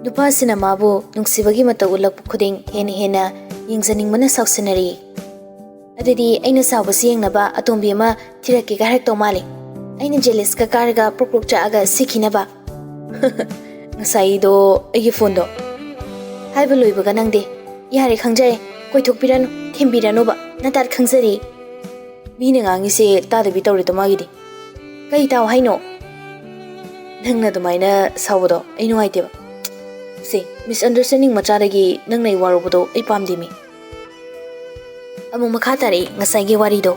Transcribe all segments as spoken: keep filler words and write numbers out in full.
ꯅꯨꯄꯥꯁꯤꯅ ꯃꯥꯕꯨ ꯅꯨꯡꯁꯤꯕꯒꯤ ꯃꯇꯧ ꯎꯠꯂꯛꯄ ꯈꯨꯗꯤꯡ ꯍꯦꯟꯅ ꯍꯦꯟꯅ ꯌꯦꯡꯖꯅꯤꯡꯕꯅ ꯁꯥꯎꯁꯤꯟꯅꯔꯛꯏ꯫ ꯑꯗꯨꯗꯤ ꯑꯩꯅ ꯁꯥꯎꯕꯁꯤ ꯌꯦꯡꯅꯕ ꯑꯇꯣꯝꯕꯤ ꯑꯃ ꯊꯤꯔꯛꯀꯦꯒ ꯍꯥꯏꯔꯛꯇꯧ ꯃꯥꯜꯂꯤ꯫ ꯑꯩꯅ ꯖꯦꯂꯤꯁꯀ ꯀꯥꯔꯒ ꯄ꯭ꯔꯣꯛ ꯄ꯭ꯔꯣꯛ ꯆꯥꯛꯑꯒ ꯁꯤꯈꯤꯅꯕ꯫ ꯉꯁꯥꯏꯗꯣ ꯑꯩꯒꯤ ꯐꯣꯟꯗꯣ꯫ ꯍꯥꯏꯕ ꯂꯣꯏꯕꯒ ꯅꯪꯗꯤ, "ꯌꯥꯔꯦ, ꯈꯪꯖꯔꯦ, ꯀꯣꯏꯊꯣꯛꯄꯤꯔꯅꯨ, ꯊꯦꯝꯕꯤꯔꯅꯨꯕ, ꯅꯇꯥꯠ ꯈꯪꯖꯔꯦ"꯫ ꯃꯤꯅ ꯉꯥꯡꯉꯤꯁꯦ ꯇꯥꯗꯕꯤ ꯇꯧꯔꯦꯗꯣ ꯃꯥꯒꯤꯗꯤ꯫ ꯀꯩ ꯇꯥꯎ ꯍꯥꯏꯅꯣ? ꯅꯪꯅ ꯑꯗꯨꯃꯥꯏꯅ ꯁꯥꯎꯕꯗꯣ ꯑꯩ ꯅꯨꯡꯉꯥꯏꯇꯦꯕ꯫ ꯁꯦ, ꯃꯤꯁꯑꯟꯗꯔꯁ꯭ꯇꯦꯟꯗꯤꯡ ꯃꯆꯥꯗꯒꯤ ꯅꯪꯅ ꯑꯩ ꯋꯥꯔꯧꯕꯗꯣ ꯑꯩ ꯄꯥꯝꯗꯦ ꯃꯤ꯫ ꯑꯃꯨꯛ ꯃꯈꯥ ꯇꯥꯔꯛꯏ ꯉꯁꯥꯏꯒꯤ ꯋꯥꯔꯤꯗꯣ꯫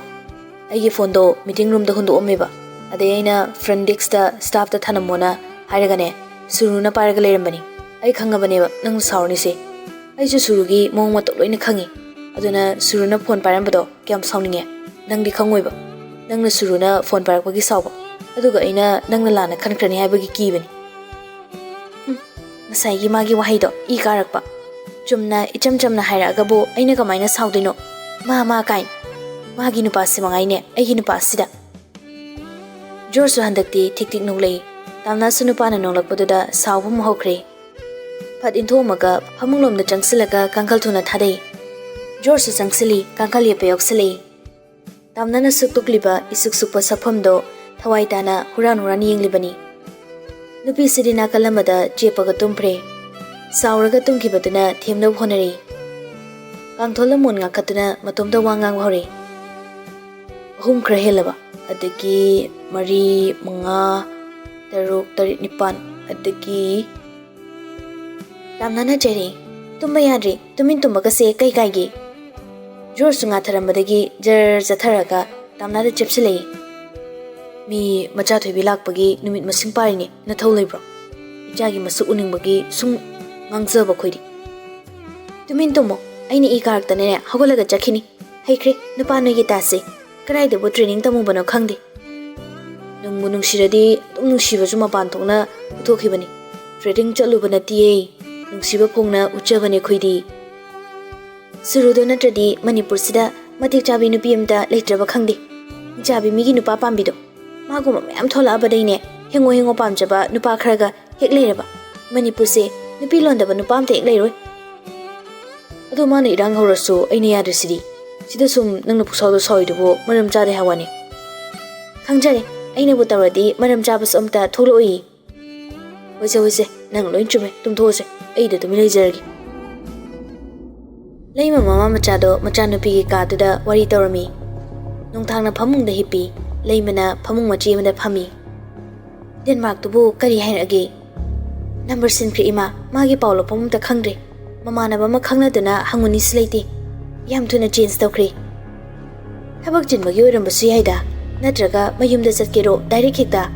ꯑꯩꯒꯤ ꯐꯣꯟꯗꯣ ꯃꯤꯇꯤꯡ ꯔꯨꯝꯗ ꯍꯨꯟꯗꯣꯛꯑꯝꯃꯦꯕ꯫ ꯑꯗꯩ ꯑꯩꯅ ꯐ꯭ꯔꯟ ꯗꯦꯁꯛꯇ ꯁ꯭ꯇꯥꯐꯇ ꯊꯅꯝꯃꯣꯅ ꯍꯥꯏꯔꯒꯅꯦ, ꯁꯨꯔꯨꯅ ꯄꯥꯏꯔꯒ ꯂꯩꯔꯝꯕꯅꯤ꯫ ꯑꯩ ꯈꯪꯉꯕꯅꯦꯕ ꯅꯪꯅ ꯁꯥꯎꯔꯅꯤꯁꯦ꯫ ꯑꯩꯁꯨ ꯁꯨꯔꯨꯒꯤ ꯃꯑꯣꯡ ꯃꯇꯧ ꯂꯣꯏꯅ ꯈꯪꯉꯤ꯫ ꯑꯗꯨꯅ ꯁꯨꯔꯨꯅ ꯐꯣꯟ ꯄꯥꯏꯔꯝꯕꯗꯣ ꯀꯌꯥꯝ ꯁꯥꯎꯅꯤꯡꯉꯦ꯫ ꯅꯪꯗꯤ ꯈꯪꯉꯣꯏꯕ꯫ ꯅꯪꯅ ꯁꯨꯔꯨꯅ ꯐꯣꯟ ꯄꯥꯏꯔꯛꯄꯒꯤ ꯁꯥꯎꯕ꯫ ꯑꯗꯨꯒ ꯑꯩꯅ ꯅꯪꯅ ꯂꯥꯟꯅ ꯈꯟꯈ꯭ꯔꯅꯤ ꯍꯥꯏꯕꯒꯤ ꯀꯤꯕꯅꯤ꯫ ꯍꯨꯝ, ꯉꯁꯥꯏꯒꯤ ꯃꯥꯒꯤ ꯋꯥꯍꯩꯗꯣ ꯏ ꯀꯥꯔꯛꯄ꯫ ꯆꯨꯝꯅ ꯏꯆꯝ ꯆꯝꯅ ꯍꯥꯏꯔꯛꯑꯒꯕꯨ ꯑꯩꯅ ꯀꯃꯥꯏꯅ ꯁꯥꯎꯗꯣꯏꯅꯣ? ꯃꯥ, ꯃꯥ ꯀꯥꯏꯅ꯫ ꯃꯥꯒꯤ ꯅꯨꯄꯥꯁꯤ ꯃꯉꯥꯏꯅꯦ ꯑꯩꯒꯤ ꯅꯨꯄꯥꯁꯤꯗ꯫ ꯖꯣꯔꯖꯁꯨ ꯍꯟꯗꯛꯇꯤ ꯊꯤꯛ ꯊꯤꯛ ꯅꯣꯛꯂꯛꯏ꯫ ꯇꯥꯝꯅꯥꯁꯨ ꯅꯨꯄꯥꯅ ꯅꯣꯛꯂꯛꯄꯗꯨꯗ ꯁꯥꯎꯕ ꯑꯃꯨꯛ ꯍꯧꯈ꯭ꯔꯦ꯫ ꯐꯠ ꯏꯟꯊꯣꯛꯑꯝꯃꯒ ꯐꯃꯨꯡꯂꯣꯝꯗ ꯆꯪꯁꯤꯜꯂꯒ ꯀꯥꯡꯈꯜ ꯊꯨꯅ ꯊꯥꯗꯩ꯫ ꯖꯣꯔꯖꯁꯨ ꯆꯪꯁꯤꯜꯂꯤ, ꯀꯥꯡꯈꯜ ꯌꯦꯞꯄ ꯌꯥꯎꯁꯤꯜꯂꯛꯏ꯫ ꯇꯥꯝꯅꯥꯅ ꯁꯨꯛꯇꯣꯛꯂꯤꯕ ꯏꯁꯨꯛ ꯁꯨꯛꯄ ꯁꯛꯐꯝꯗꯣ ꯊꯋꯥꯏ ꯇꯥꯅ ꯍꯨꯔꯥꯟ ꯍꯨꯔꯥꯟ ꯌꯦꯡꯂꯤꯕꯅꯤ꯫ ꯅꯨꯄꯤꯁꯤꯗꯤ ꯅꯥꯀꯜ ꯑꯃꯗ ꯆꯦꯞꯄꯒ ꯇꯨꯝꯈ꯭ꯔꯦ꯫ ꯁꯥꯎꯔꯒ ꯇꯨꯝꯈꯤꯕꯗꯨꯅ ꯊꯦꯝꯅꯕ ꯍꯣꯠꯅꯔꯤ꯫ ꯀꯥꯡꯊꯣꯜ ꯑꯃꯣꯟ ꯉꯥꯈꯠꯇꯨꯅ ꯃꯇꯣꯝꯇ ꯋꯥ ꯉꯥꯡꯕ ꯍꯧꯔꯛꯏ꯫ ꯑꯍꯨꯝ ꯈꯔ ꯍꯦꯜꯂꯕ, ꯑꯗꯒꯤ ꯃꯔꯤ, ꯃꯉꯥ, ꯇꯔꯨꯛ, ꯇꯔꯦꯠ, ꯅꯤꯄꯥꯟ, ꯑꯗꯒꯤ ꯇꯥꯝꯅꯥꯅ ꯆꯩꯔꯛꯏ꯫ "ꯇꯨꯝꯕ ꯌꯥꯗ꯭ꯔꯤ, ꯇꯨꯃꯤꯟ ꯇꯨꯝꯕꯒꯁꯦ ꯀꯩ ꯀꯥꯏꯒꯦ?" ꯖꯣꯔꯖꯁꯨ ꯉꯥꯊꯔꯝꯕꯗꯒꯤ ꯖꯔ ꯆꯠꯊꯔꯒ ꯇꯥꯝꯅꯥꯗ ꯆꯦꯞꯁꯤꯜꯂꯛꯏ꯫ "ꯃꯤ ꯃꯆꯥ ꯊꯣꯏꯕꯤ ꯂꯥꯛꯄꯒꯤ ꯅꯨꯃꯤꯠ ꯃꯁꯤꯡ ꯄꯥꯔꯤꯅꯦ, ꯅꯊꯧ ꯂꯩꯕ꯭ꯔꯣ? ꯏꯆꯥꯒꯤ ꯃꯁꯛ ꯎꯅꯤꯡꯕꯒꯤ ꯁꯨꯝ ꯉꯥꯡꯖꯕ ꯑꯩꯈꯣꯏꯗꯤ꯫ ꯇꯨꯃꯤꯟ ꯇꯨꯝꯃꯣ, ꯑꯩꯅ ꯏ ꯀꯥꯔꯛꯇꯅꯅꯦ ꯍꯧꯒꯠꯂꯒ ꯆꯠꯈꯤꯅꯤ꯫ ꯍꯩꯈ꯭ꯔꯦ ꯅꯨꯄꯥ ꯅꯣꯏꯒꯤ ꯇꯥꯁꯦ, ꯀꯗꯥꯏꯗꯕꯨ ꯇ꯭ꯔꯦꯅꯤꯡ ꯇꯝꯃꯨꯕꯅꯣ ꯈꯪꯗꯦ꯫ ꯅꯨꯡꯕꯨ ꯅꯨꯡꯁꯤꯔꯗꯤ ꯑꯗꯨꯝ ꯅꯨꯡꯁꯤꯕꯁꯨ ꯃꯄꯥꯟ ꯊꯣꯛꯅ ꯎꯠꯊꯣꯛꯈꯤꯕꯅꯤ꯫ ꯇ꯭ꯔꯦꯅꯤꯡ ꯆꯠꯂꯨꯕ ꯅꯠꯇꯤꯌꯦ, ꯅꯨꯡꯁꯤꯕ ꯐꯣꯡꯅ ꯎꯠꯆꯕꯅꯦ ꯑꯩꯈꯣꯏꯗꯤ꯫ ꯁꯨꯔꯨꯗꯣ ꯅꯠꯇ꯭ꯔꯗꯤ ꯃꯅꯤꯄꯨꯔꯁꯤꯗ ꯃꯇꯤꯛ ꯆꯥꯕꯤ ꯅꯨꯄꯤ ꯑꯃꯇ ꯂꯩꯇ꯭ꯔꯕ ꯈꯪꯗꯦ꯫ ꯆꯥꯕꯤ ꯃꯤꯒꯤ ꯅꯨꯄꯥ ꯄꯥꯝꯕꯤꯗꯣ, ꯃꯥꯒꯨꯝꯕ ꯃꯌꯥꯝ ꯊꯣꯛꯂꯛꯑꯕꯗꯩꯅꯦ ꯍꯦꯡꯉꯣ ꯍꯦꯡꯉꯣ ꯄꯥꯝꯖꯕ ꯅꯨꯄꯥ ꯈꯔꯒ ꯍꯦꯛ ꯂꯩꯔꯕ꯫ ꯃꯅꯤꯄꯨꯔꯁꯦ ꯅꯨꯄꯤ ꯂꯣꯟꯗꯕ ꯅꯨꯄꯥ ꯑꯝꯇ ꯍꯦꯛ ꯂꯩꯔꯣꯏ꯫ ꯑꯗꯣ ꯃꯥꯅ ꯏꯔꯥꯡ ꯍꯧꯔꯁꯨ ꯑꯩꯅ ꯌꯥꯗ꯭ꯔꯤꯁꯤꯗꯤ꯫ ꯁꯤꯗ ꯁꯨꯝ ꯅꯪꯅ ꯄꯨꯁꯥꯎꯗ ꯁꯥꯎꯔꯤꯗꯨꯕꯨ ꯃꯔꯝ ꯆꯥꯗꯦ ꯍꯥꯏ ꯋꯥꯅꯤ꯫ ꯈꯪꯖꯔꯦ, ꯑꯩꯅꯕꯨ ꯇꯧꯔꯗꯤ ꯃꯔꯝ ꯆꯥꯕꯁꯨ ꯑꯝꯇ ꯊꯣꯛꯂꯛꯑꯣꯏꯌꯦ꯫ ꯍꯣꯏꯁꯦ, ꯍꯣꯏꯁꯦ, ꯅꯪ ꯂꯣꯏ ꯆꯨꯝꯃꯦ, ꯇꯨꯝꯊꯣꯛꯑꯁꯦ, ꯑꯩꯗ ꯇꯨꯃꯤꯟ ꯂꯩꯖꯔꯒꯦ꯫ ꯂꯩꯃ ꯃꯃꯥ ꯃꯆꯥꯗꯣ ꯃꯆꯥꯅꯨꯄꯤꯒꯤ ꯀꯥꯗꯨꯗ ꯋꯥꯔꯤ ꯇꯧꯔꯝꯃꯤ꯫ ꯅꯣꯡꯊꯥꯡꯅ ꯐꯃꯨꯡꯗ ꯍꯤꯞꯄꯤ, ꯂꯩꯃꯅ ꯐꯃꯨꯡ ꯃꯆꯦ ꯑꯃꯗ ꯐꯝꯃꯤ꯫ ꯗꯦꯟꯃꯥꯔꯛꯇꯨꯕꯨ ꯀꯔꯤ ꯍꯥꯏꯔꯛꯑꯒꯦ? ꯅꯝꯕꯔ ꯁꯤꯟꯈ꯭ꯔꯦ ꯏꯃꯥ, ꯃꯥꯒꯤ ꯄꯥꯎ ꯂꯧꯐꯝ ꯑꯝꯇ ꯈꯪꯗ꯭ꯔꯦ꯫ ꯃꯃꯥꯟꯅꯕ ꯑꯃ ꯈꯪꯅꯗꯨꯅ ꯍꯪꯉꯨꯅꯤꯁꯨ ꯂꯩꯇꯦ꯫ ꯌꯥꯝ ꯊꯨꯅ ꯆꯦꯟꯖ ꯇꯧꯈ꯭ꯔꯦ꯫ ꯊꯕꯛ ꯆꯤꯟꯕꯒꯤ ꯑꯣꯏꯔꯝꯕꯁꯨ ꯌꯥꯏꯗ, ꯅꯠꯇ꯭ꯔꯒ ꯃꯌꯨꯝꯗ ꯆꯠꯀꯦꯔꯣ ꯗꯥꯏꯔꯦꯛ ꯍꯦꯛꯇ?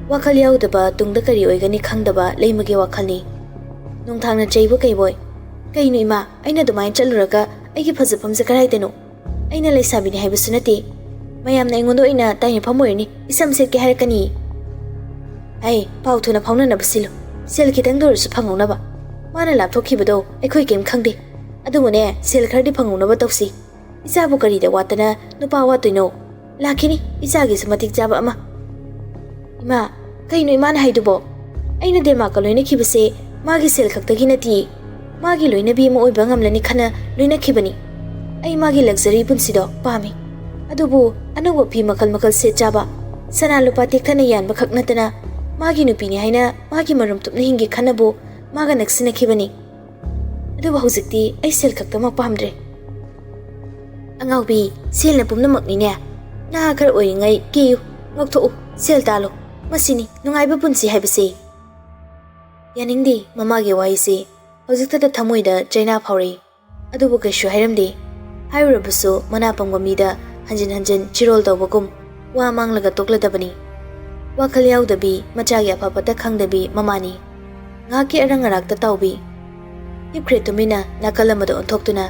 ꯋꯥꯈꯜ ꯌꯥꯎꯗꯕ ꯇꯨꯡꯗ ꯀꯔꯤ ꯑꯣꯏꯒꯅꯤ ꯈꯪꯗꯕ ꯂꯩꯃꯒꯤ ꯋꯥꯈꯜꯅꯤ꯫ ꯅꯣꯡꯊꯥꯡꯅ ꯆꯩꯕ ꯀꯩꯕꯣꯏ, "ꯀꯩꯅꯣ ꯏꯃꯥ, ꯑꯩꯅ ꯑꯗꯨꯃꯥꯏꯅ ꯆꯠꯂꯨꯔꯒ ꯑꯩꯒꯤ ꯐꯖꯐꯝꯁꯦ ꯀꯗꯥꯏꯗꯅꯣ? ꯑꯩꯅ ꯂꯩꯁꯥꯕꯤꯅꯤ ꯍꯥꯏꯕꯁꯨ ꯅꯠꯇꯦ꯫ ꯃꯌꯥꯝꯅ ꯑꯩꯉꯣꯟꯗ ꯑꯣꯏꯅ ꯇꯥꯏꯅꯐꯝ ꯑꯣꯏꯔꯅꯤ, ꯏꯁꯝ ꯁꯦꯠꯀꯦ ꯍꯥꯏꯔꯛꯀꯅꯤ꯫ ꯑꯩ ꯄꯥꯎ ꯊꯨꯅ ꯐꯥꯎꯅꯅꯕ ꯁꯤꯜꯂꯨ꯫ ꯁꯦꯜ ꯈꯤꯇꯪꯗ ꯑꯣꯏꯔꯁꯨ ꯐꯪꯍꯧꯅꯕ꯫ ꯃꯥꯅ ꯂꯥꯞꯊꯣꯛꯈꯤꯕꯗꯣ ꯑꯩꯈꯣꯏ ꯀꯩꯝ ꯈꯪꯗꯦ꯫ ꯑꯗꯨꯕꯨꯅꯦ, ꯁꯦꯜ ꯈꯔꯗꯤ ꯐꯪꯍꯧꯅꯕ ꯇꯧꯁꯤ꯫ ꯏꯆꯥꯕꯨ ꯀꯔꯤꯗ ꯋꯥꯠꯇꯅ ꯅꯨꯄꯥ ꯋꯥꯠꯇꯣꯏꯅꯣ? ꯂꯥꯛꯈꯤꯅꯤ, ꯏꯆꯥꯒꯤꯁꯨ ꯃꯇꯤꯛ ꯆꯥꯕ ꯑꯃ꯫" "ꯏꯃꯥ, ꯀꯩꯅꯣ ꯏꯃꯥꯅ ꯍꯥꯏꯗꯨꯕꯣ? ꯑꯩꯅ ꯗꯦꯟꯃꯥꯔꯛꯀ ꯂꯣꯏꯅꯈꯤꯕꯁꯦ ꯃꯥꯒꯤ ꯁꯦꯜ ꯈꯛꯇꯒꯤ ꯅꯠꯇꯦ꯫ ꯃꯥꯒꯤ ꯂꯣꯏꯅꯕꯤ ꯑꯃ ꯑꯣꯏꯕ ꯉꯝꯂꯅꯤ ꯈꯟꯅ ꯂꯣꯏꯅꯈꯤꯕꯅꯤ꯫ ꯑꯩ ꯃꯥꯒꯤ ꯂꯛꯖꯔꯤ ꯄꯨꯟꯁꯤꯗꯣ ꯄꯥꯝꯃꯤ꯫ ꯑꯗꯨꯕꯨ ꯑꯅꯧꯕ ꯐꯤ ꯃꯈꯜ ꯃꯈꯜ ꯁꯦꯠ ꯆꯥꯕ, ꯁꯅꯥ ꯂꯨꯄꯥ ꯇꯦꯛꯊꯅ ꯌꯥꯟꯕ ꯈꯛ ꯅꯠꯇꯅ ꯃꯥꯒꯤ ꯅꯨꯄꯤꯅꯤ ꯍꯥꯏꯅ ꯃꯥꯒꯤ ꯃꯔꯨꯝ ꯇꯨꯞꯅ ꯍꯤꯡꯒꯦ ꯈꯟꯅꯕꯨ ꯃꯥꯒ ꯅꯛꯁꯤꯟꯅꯈꯤꯕꯅꯤ꯫ ꯑꯗꯨꯕꯨ ꯍꯧꯖꯤꯛꯇꯤ ꯑꯩ ꯁꯦꯜ ꯈꯛꯇꯃꯛ ꯄꯥꯝꯗ꯭ꯔꯦ꯫" "ꯑꯉꯥꯎꯕꯤ, ꯁꯦꯜꯅ ꯄꯨꯝꯅꯃꯛꯅꯤꯅꯦ꯫ ꯅꯍꯥ ꯈꯔ ꯑꯣꯏꯔꯤꯉꯩ ꯀꯦꯌꯨ, ꯉꯧꯊꯣꯛꯎ, ꯁꯦꯜ ꯇꯥꯜꯂꯨ꯫ ꯃꯁꯤꯅꯤ ꯅꯨꯡꯉꯥꯏꯕ ꯄꯨꯟꯁꯤ ꯍꯥꯏꯕꯁꯤ꯫" ꯌꯥꯅꯤꯡꯗꯦ ꯃꯃꯥꯒꯤ ꯋꯥꯍꯩꯁꯤ꯫ ꯍꯧꯖꯤꯛꯇꯗ ꯊꯃꯣꯏꯗ ꯆꯩꯅꯥ ꯐꯥꯎꯔꯛꯏ꯫ ꯑꯗꯨꯕꯨ ꯀꯩꯁꯨ ꯍꯥꯏꯔꯝꯗꯦ꯫ ꯍꯥꯏꯔꯨꯔꯕꯁꯨ ꯃꯅꯥ ꯄꯪꯕ ꯃꯤꯗ ꯍꯟꯖꯤꯟ ꯍꯟꯖꯤꯟ ꯆꯤꯔꯣꯜ ꯇꯧꯕꯒꯨꯝ ꯋꯥ ꯃꯥꯡꯂꯒ ꯇꯣꯛꯂꯗꯕꯅꯤ꯫ ꯋꯥꯈꯜ ꯌꯥꯎꯗꯕꯤ, ꯃꯆꯥꯒꯤ ꯑꯐ ꯐꯠꯇ ꯈꯪꯗꯕꯤ ꯃꯃꯥꯅꯤ꯫ ꯉꯥꯏꯍꯥꯛꯀꯤ ꯑꯔꯪ ꯑꯔꯥꯛꯇ ꯇꯥꯎꯕꯤ꯫ ꯍꯤꯞꯈ꯭ꯔꯦ ꯇꯨꯃꯤꯟꯅ ꯅꯥꯀꯜ ꯑꯃꯗ ꯑꯣꯟꯊꯣꯛꯇꯨꯅ꯫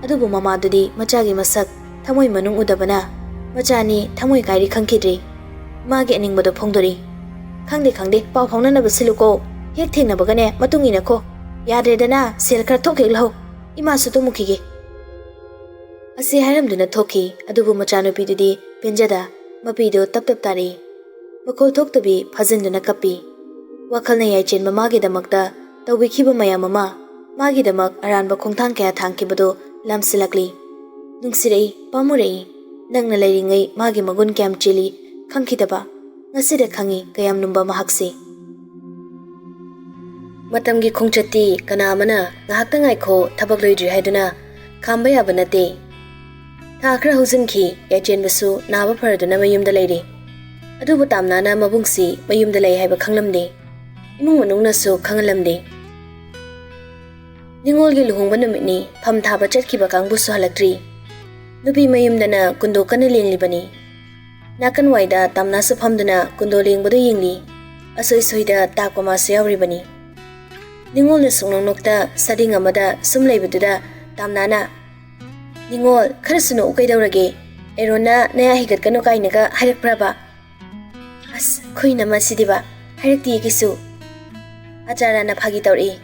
ꯑꯗꯨꯕꯨ ꯃꯃꯥꯗꯨꯗꯤ ꯃꯆꯥꯒꯤ ꯃꯁꯛ ꯊꯃꯣꯏ ꯃꯅꯨꯡ ꯎꯗꯕꯅ ꯃꯆꯥꯅꯤ ꯊꯃꯣꯏ ꯀꯥꯏꯔꯤ ꯈꯪꯈꯤꯗ꯭ꯔꯤ꯫ ꯃꯥꯒꯤ ꯑꯅꯤꯡꯕꯗꯣ ꯐꯣꯡꯗꯣꯔꯛꯏ꯫ "ꯈꯪꯗꯦ, ꯈꯪꯗꯦ, ꯄꯥꯎ ꯐꯥꯎꯅꯅꯕ ꯁꯤꯜꯂꯨꯀꯣ꯫ ꯍꯦꯛ ꯊꯦꯡꯅꯕꯒꯅꯦ ꯃꯇꯨꯡ ꯏꯟꯅꯈꯣ꯫ ꯌꯥꯗ꯭ꯔꯦꯗꯅ, ꯁꯦꯜ ꯈꯔ ꯊꯣꯛ ꯍꯦꯛ ꯂꯧꯍꯧ꯫ ꯏꯃꯥꯁꯨ ꯇꯨꯝꯃꯨꯈꯤꯒꯦ꯫" ꯑꯁꯤ ꯍꯥꯏꯔꯝꯗꯨꯅ ꯊꯣꯛꯈꯤ꯫ ꯑꯗꯨꯕꯨ ꯃꯆꯥꯅꯨꯄꯤꯗꯨꯗꯤ ꯄꯦꯟꯖꯗ ꯃꯄꯤꯗꯨ ꯇꯞ ꯇꯞ ꯇꯥꯔꯛꯏ꯫ ꯃꯈꯣꯜ ꯊꯣꯛꯇꯕꯤ ꯐꯥꯖꯤꯟꯗꯨꯅ ꯀꯞꯄꯤ꯫ ꯋꯥꯈꯜꯅ ꯌꯥꯏꯆꯦꯟꯕ ꯃꯥꯒꯤꯗꯃꯛꯇ ꯇꯧꯕꯤꯈꯤꯕ ꯃꯌꯥꯝ ꯑꯃ, ꯃꯥꯒꯤꯗꯃꯛ ꯑꯔꯥꯟꯕ ꯈꯣꯡꯊꯥꯡ ꯀꯌꯥ ꯊꯥꯡꯈꯤꯕꯗꯣ ꯂꯥꯝꯁꯤꯜꯂꯛꯂꯤ꯫ ꯅꯨꯡꯁꯤꯔꯛꯏ, ꯄꯥꯝꯃꯨꯔꯛꯏ꯫ ꯅꯪꯅ ꯂꯩꯔꯤꯉꯩ ꯃꯥꯒꯤ ꯃꯒꯨꯟ ꯀꯌꯥꯝ ꯆꯦꯜꯂꯤ ꯈꯪꯈꯤꯗꯕ, ꯉꯁꯤꯗ ꯈꯪꯉꯤ ꯀꯌꯥꯝ ꯂꯨꯝꯕ ꯃꯍꯥꯛꯁꯦ꯫ ꯃꯇꯝꯒꯤ ꯈꯣꯡꯆꯠꯇꯤ ꯀꯅꯥ ꯑꯃꯅ "ꯉꯥꯏꯍꯥꯛꯇ ꯉꯥꯏꯈꯣ, ꯊꯕꯛ ꯂꯣꯏꯗ꯭ꯔꯤ" ꯍꯥꯏꯗꯨꯅ ꯈꯥꯝꯕ ꯌꯥꯕ ꯅꯠꯇꯦ꯫ ꯊꯥ ꯈꯔ ꯍꯧꯖꯤꯟꯈꯤ, ꯌꯥꯏꯆꯦꯟꯕꯁꯨ ꯅꯥꯕ ꯐꯔꯗꯨꯅ ꯃꯌꯨꯝꯗ ꯂꯩꯔꯤ꯫ ꯑꯗꯨꯕꯨ ꯇꯥꯝꯅꯥꯅ ꯃꯕꯨꯡꯁꯤ ꯃꯌꯨꯝꯗ ꯂꯩ ꯍꯥꯏꯕ ꯈꯪꯂꯝꯗꯦ꯫ ꯏꯃꯨꯡ ꯃꯅꯨꯡꯅꯁꯨ ꯈꯪꯍꯜꯂꯝꯗꯦ꯫ ꯅꯤꯉꯣꯜꯒꯤ ꯂꯨꯍꯣꯡꯕ ꯅꯨꯃꯤꯠꯅꯤ, ꯐꯝ ꯊꯥꯕ ꯆꯠꯈꯤꯕ ꯀꯥꯡꯕꯨꯁꯨ ꯍꯜꯂꯛꯇ꯭ꯔꯤ꯫ ꯅꯨꯄꯤ ꯃꯌꯨꯝꯗꯅ ꯀꯨꯟꯗꯣ ꯀꯟꯅ ꯂꯦꯡꯂꯤꯕꯅꯤ꯫ ꯅꯥꯀꯟ ꯋꯥꯏꯗ ꯇꯥꯝꯅꯥꯁꯨ ꯐꯝꯗꯨꯅ ꯀꯨꯟꯗꯣ ꯂꯦꯡꯕꯗꯨ ꯌꯦꯡꯂꯤ꯫ ꯑꯁꯣꯏ ꯁꯣꯏꯗ ꯇꯥꯛꯄ ꯃꯥꯁꯨ ꯌꯥꯎꯔꯤꯕꯅꯤ꯫ ꯅꯤꯉꯣꯜꯅ ꯁꯨꯡꯅꯣꯛ ꯅꯣꯛꯇ ꯁꯥꯗꯤꯡ ꯑꯃꯗ ꯁꯨꯝ ꯂꯩꯕꯗꯨꯗ ꯇꯥꯝꯅꯥꯅ, "ꯅꯤꯉꯣꯜ, ꯈꯔꯁꯨ ꯅꯣꯛꯎ ꯀꯩꯗꯧꯔꯒꯦ? ꯑꯦꯔꯣꯟꯅ ꯅꯌꯥ ꯍꯤꯒꯠꯀꯅꯨ ꯀꯥꯏꯅꯒ ꯍꯥꯏꯔꯛꯄ꯭ꯔꯕ?" "ꯑꯁ, ꯈꯨꯏꯅ ꯃꯁꯤꯗꯤꯕ, ꯍꯥꯏꯔꯛꯇꯤꯌꯦ ꯀꯩꯁꯨ꯫" ꯑꯆꯥꯔꯥꯅ ꯐꯥꯒꯤ ꯇꯧꯔꯛꯏ꯫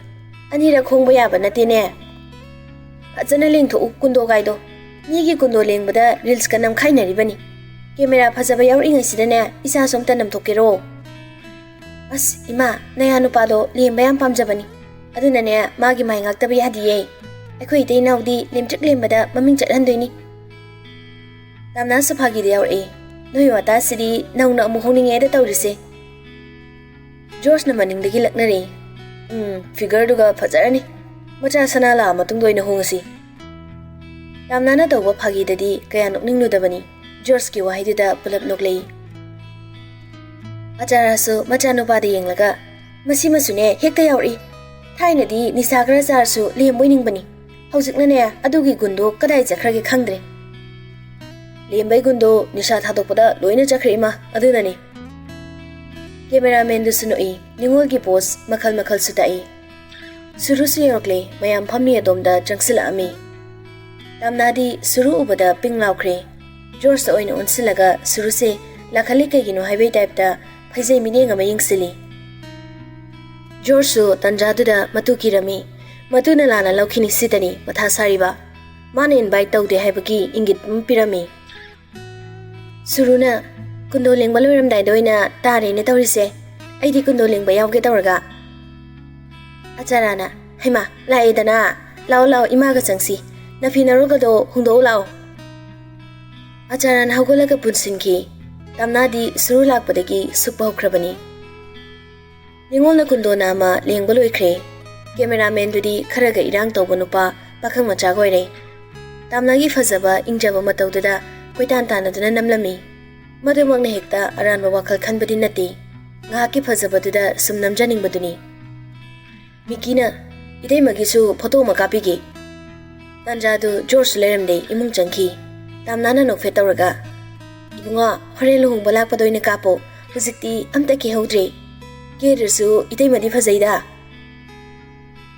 "ꯑꯅꯤꯔꯛ ꯍꯣꯡꯕ ꯌꯥꯕ ꯅꯠꯇꯦꯅꯦ꯫ ꯐꯖꯅ ꯂꯦꯡꯊꯣꯛꯎ ꯀꯨꯟꯗꯣꯒꯥꯏꯗꯣ꯫ ꯃꯤꯒꯤ ꯀꯨꯟꯗꯣ ꯂꯦꯡꯕꯗ ꯔꯤꯜꯁꯀ ꯅꯝꯈꯥꯏꯅꯔꯤꯕꯅꯤ꯫ ꯀꯦꯃꯦꯔꯥ ꯐꯖꯕ ꯌꯥꯎꯔꯛꯏꯉꯩꯁꯤꯗꯅꯦ ꯏꯁꯥꯁꯨ ꯑꯝꯇ ꯅꯝꯊꯣꯛꯀꯦꯔꯣ?" "ꯑꯁ ꯏꯃꯥ, ꯅꯌꯥ ꯅꯨꯄꯥꯗꯣ ꯂꯦꯝꯕ ꯌꯥꯝ ꯄꯥꯝꯖꯕꯅꯤ꯫ ꯑꯗꯨꯅꯅꯦ ꯃꯥꯒꯤ ꯃꯥꯏ ꯉꯥꯛꯇꯕ ꯌꯥꯗꯤꯌꯦ꯫ ꯑꯩꯈꯣꯏ ꯏꯇꯩ ꯏꯅꯥꯎꯗꯤ ꯂꯦꯝꯇ꯭ꯔꯤꯛ ꯂꯦꯝꯕꯗ ꯃꯃꯤꯡ ꯆꯠꯍꯟꯗꯣꯏꯅꯤ꯫" ꯇꯥꯝꯅꯥꯁꯨ ꯐꯥꯒꯤꯗ ꯌꯥꯎꯔꯛꯏ꯫ "ꯅꯣꯏ ꯋꯥꯇꯥꯁꯤꯗꯤ ꯅꯧꯅ ꯑꯃꯨꯛ ꯍꯣꯡꯅꯤꯡꯉꯦꯗ ꯇꯧꯔꯤꯁꯦ꯫" ꯖꯣꯔꯖꯅ ꯃꯅꯤꯡꯗꯒꯤ ꯂꯛꯅꯔꯛꯏ꯫ "ꯎꯝ, ꯐꯤꯒꯔꯗꯨꯒ ꯐꯖꯔꯅꯤ꯫ ꯃꯆꯥ ꯁꯅꯥ ꯂꯥꯛꯑ ꯃꯇꯨꯡꯗ ꯑꯣꯏꯅ ꯍꯣꯡꯉꯁꯤ꯫" ꯇꯥꯝꯅꯥꯅ ꯇꯧꯕ ꯐꯥꯒꯤꯗꯗꯤ ꯀꯌꯥ ꯅꯣꯛꯅꯤꯡꯂꯨꯗꯕꯅꯤ꯫ ꯖꯣꯔꯖꯀꯤ ꯋꯥꯍꯩꯗꯨꯗ ꯄꯨꯂꯞ ꯅꯣꯛꯂꯛꯏ꯫ ꯑꯆꯥꯔꯁꯨ ꯃꯆꯥꯅꯨꯄꯥꯗ ꯌꯦꯡꯂꯒ, "ꯃꯁꯤꯃꯁꯨꯅꯦ ꯍꯦꯛꯇ ꯌꯥꯎꯔꯛꯏ꯫ ꯊꯥꯏꯅꯗꯤ ꯅꯤꯁꯥ ꯈꯔ ꯆꯥꯔꯁꯨ ꯂꯦꯝꯕ ꯑꯣꯏꯅꯤꯡꯕꯅꯤ꯫ ꯍꯧꯖꯤꯛꯅꯅꯦ ꯑꯗꯨꯒꯤ ꯒꯨꯟꯗꯣ ꯀꯗꯥꯏ ꯆꯠꯈ꯭ꯔꯒꯦ ꯈꯪꯗ꯭ꯔꯦ꯫" "ꯂꯦꯝꯕꯩ ꯒꯨꯟꯗꯣ ꯅꯤꯁꯥ ꯊꯥꯗꯣꯛꯄꯗ ꯂꯣꯏꯅ ꯆꯠꯈ꯭ꯔꯦ ꯏꯃꯥ, ꯑꯗꯨꯅꯅꯤ꯫" ꯀꯦꯃꯦꯔꯥꯃꯦꯟꯗꯨꯁꯨ ꯅꯣꯛꯏ꯫ ꯅꯤꯉꯣꯜꯒꯤ ꯄꯣꯁ ꯃꯈꯜ ꯃꯈꯜꯁꯨ ꯇꯥꯛꯏ꯫ ꯁꯨꯔꯨꯁꯨ ꯌꯧꯔꯛꯂꯦ꯫ ꯃꯌꯥꯝ ꯐꯝꯃꯤ ꯑꯗꯣꯝꯗ ꯆꯪꯁꯤꯜꯂꯛꯑꯝꯃꯤ꯫ ꯇꯥꯝꯅꯥꯗꯤ ꯁꯨꯔꯨ ꯎꯕꯗ ꯄꯤꯡ ꯂꯥꯎꯈ꯭ꯔꯦ꯫ ꯖꯣꯔꯖꯇ ꯑꯣꯏꯅ ꯑꯣꯟꯁꯤꯜꯂꯒ ꯁꯨꯔꯨꯁꯦ ꯂꯥꯛꯍꯜꯂꯤ ꯀꯩꯒꯤꯅꯣ ꯍꯥꯏꯕꯩ ꯇꯥꯏꯞꯇ ꯐꯩꯖꯩ ꯃꯤꯠꯌꯦꯡ ꯑꯃ ꯌꯦꯡꯁꯤꯜꯂꯤ꯫ ꯖꯣꯔꯖꯁꯨ ꯇꯟꯖꯥꯗꯨꯗ ꯃꯇꯨ ꯀꯤꯔꯝꯃꯤ꯫ ꯃꯇꯨꯅ ꯂꯥꯟꯅ ꯂꯧꯈꯤꯅꯤ ꯁꯤꯗꯅꯤ ꯃꯊꯥ ꯁꯥꯔꯤꯕ꯫ ꯃꯥꯅ ꯏꯟꯚꯥꯏꯠ ꯇꯧꯗꯦ ꯍꯥꯏꯕꯒꯤ ꯏꯪꯒꯤꯠ ꯑꯃ ꯄꯤꯔꯝꯃꯤ꯫ ꯁꯨꯔꯨꯅ, "ꯀꯨꯟꯗꯣ ꯂꯦꯡꯕ ꯂꯣꯏꯔꯝꯗꯥꯏꯗ ꯑꯣꯏꯅ ꯇꯥꯔꯦꯅꯦ ꯇꯧꯔꯤꯁꯦ꯫ ꯑꯩꯗꯤ ꯀꯨꯟꯗꯣ ꯂꯦꯡꯕ ꯌꯥꯎꯒꯦ ꯇꯧꯔꯒ꯫ ꯑꯆꯥꯔꯥꯅ, "ꯍꯩꯃꯥ, ꯂꯥꯛꯑꯦꯗꯅ꯫ ꯂꯥꯛꯑꯣ, ꯂꯥꯛꯑꯣ, ꯏꯃꯥꯒ ꯆꯪꯁꯤ꯫ ꯅꯐꯤ ꯅꯔꯣꯜꯒꯗꯣ ꯍꯣꯡꯗꯣꯛꯎ ꯂꯥꯛꯑꯣ꯫" ꯑꯆꯥꯔꯥꯅ ꯍꯧꯒꯠꯂꯒ ꯄꯨꯟꯁꯤꯟꯈꯤ꯫ ꯇꯥꯝꯅꯥꯗꯤ ꯁꯨꯔꯨ ꯂꯥꯛꯄꯗꯒꯤ ꯁꯨꯞꯄ ꯍꯧꯈ꯭ꯔꯕꯅꯤ꯫ ꯅꯤꯉꯣꯜꯅ ꯀꯨꯟꯗꯣꯅ ꯑꯃ ꯂꯦꯡꯕ ꯂꯣꯏꯈ꯭ꯔꯦ꯫ ꯀꯦꯃꯦꯔꯥꯃꯦꯟꯗꯨꯗꯤ ꯈꯔꯒ ꯏꯔꯥꯡ ꯇꯧꯕ ꯅꯨꯄꯥ ꯄꯥꯈꯪ ꯃꯆꯥꯒ ꯑꯣꯏꯔꯦ꯫ ꯇꯥꯝꯅꯥꯒꯤ ꯐꯖꯕ ꯏꯪꯖꯕ ꯃꯇꯧꯗꯨꯗ ꯀꯣꯏꯇꯥꯟ ꯇꯥꯟꯅꯗꯨꯅ ꯅꯝꯂꯝꯃꯤ꯫ ꯃꯗꯨꯃꯛꯅ ꯍꯦꯛꯇ ꯑꯔꯥꯟꯕ ꯋꯥꯈꯜ ꯈꯟꯕꯗꯤ ꯅꯠꯇꯦ꯫ ꯉꯥꯏꯍꯥꯛꯀꯤ ꯐꯖꯕꯗꯨꯗ ꯁꯨꯝ ꯅꯝꯖꯅꯤꯡꯕꯗꯨꯅꯤ꯫ ꯃꯤꯀꯤꯅ, "ꯏꯇꯩꯃꯒꯤꯁꯨ ꯐꯣꯇꯣ ꯑꯃ ꯀꯥꯞꯄꯤꯒꯦ꯫" ꯇꯥꯟꯖꯥꯗꯨ ꯖꯣꯔꯖꯁꯨ ꯂꯩꯔꯝꯗꯦ, ꯏꯃꯨꯡ ꯆꯪꯈꯤ꯫ ꯇꯥꯝꯅꯥꯅ ꯅꯣꯛꯐꯦꯠ ꯇꯧꯔꯒ, "ꯏꯕꯨꯡꯉꯣ, ꯍꯣꯔꯦꯟ ꯂꯨꯍꯣꯡꯕ ꯂꯥꯛꯄꯗ ꯑꯣꯏꯅ ꯀꯥꯞꯄꯣ꯫ ꯍꯧꯖꯤꯛꯇꯤ ꯑꯝꯇ ꯀꯦꯍꯧꯗ꯭ꯔꯦ꯫ ꯀꯦꯗ꯭ꯔꯁꯨ ꯏꯇꯩꯃꯗꯤ ꯐꯖꯩꯗ꯫"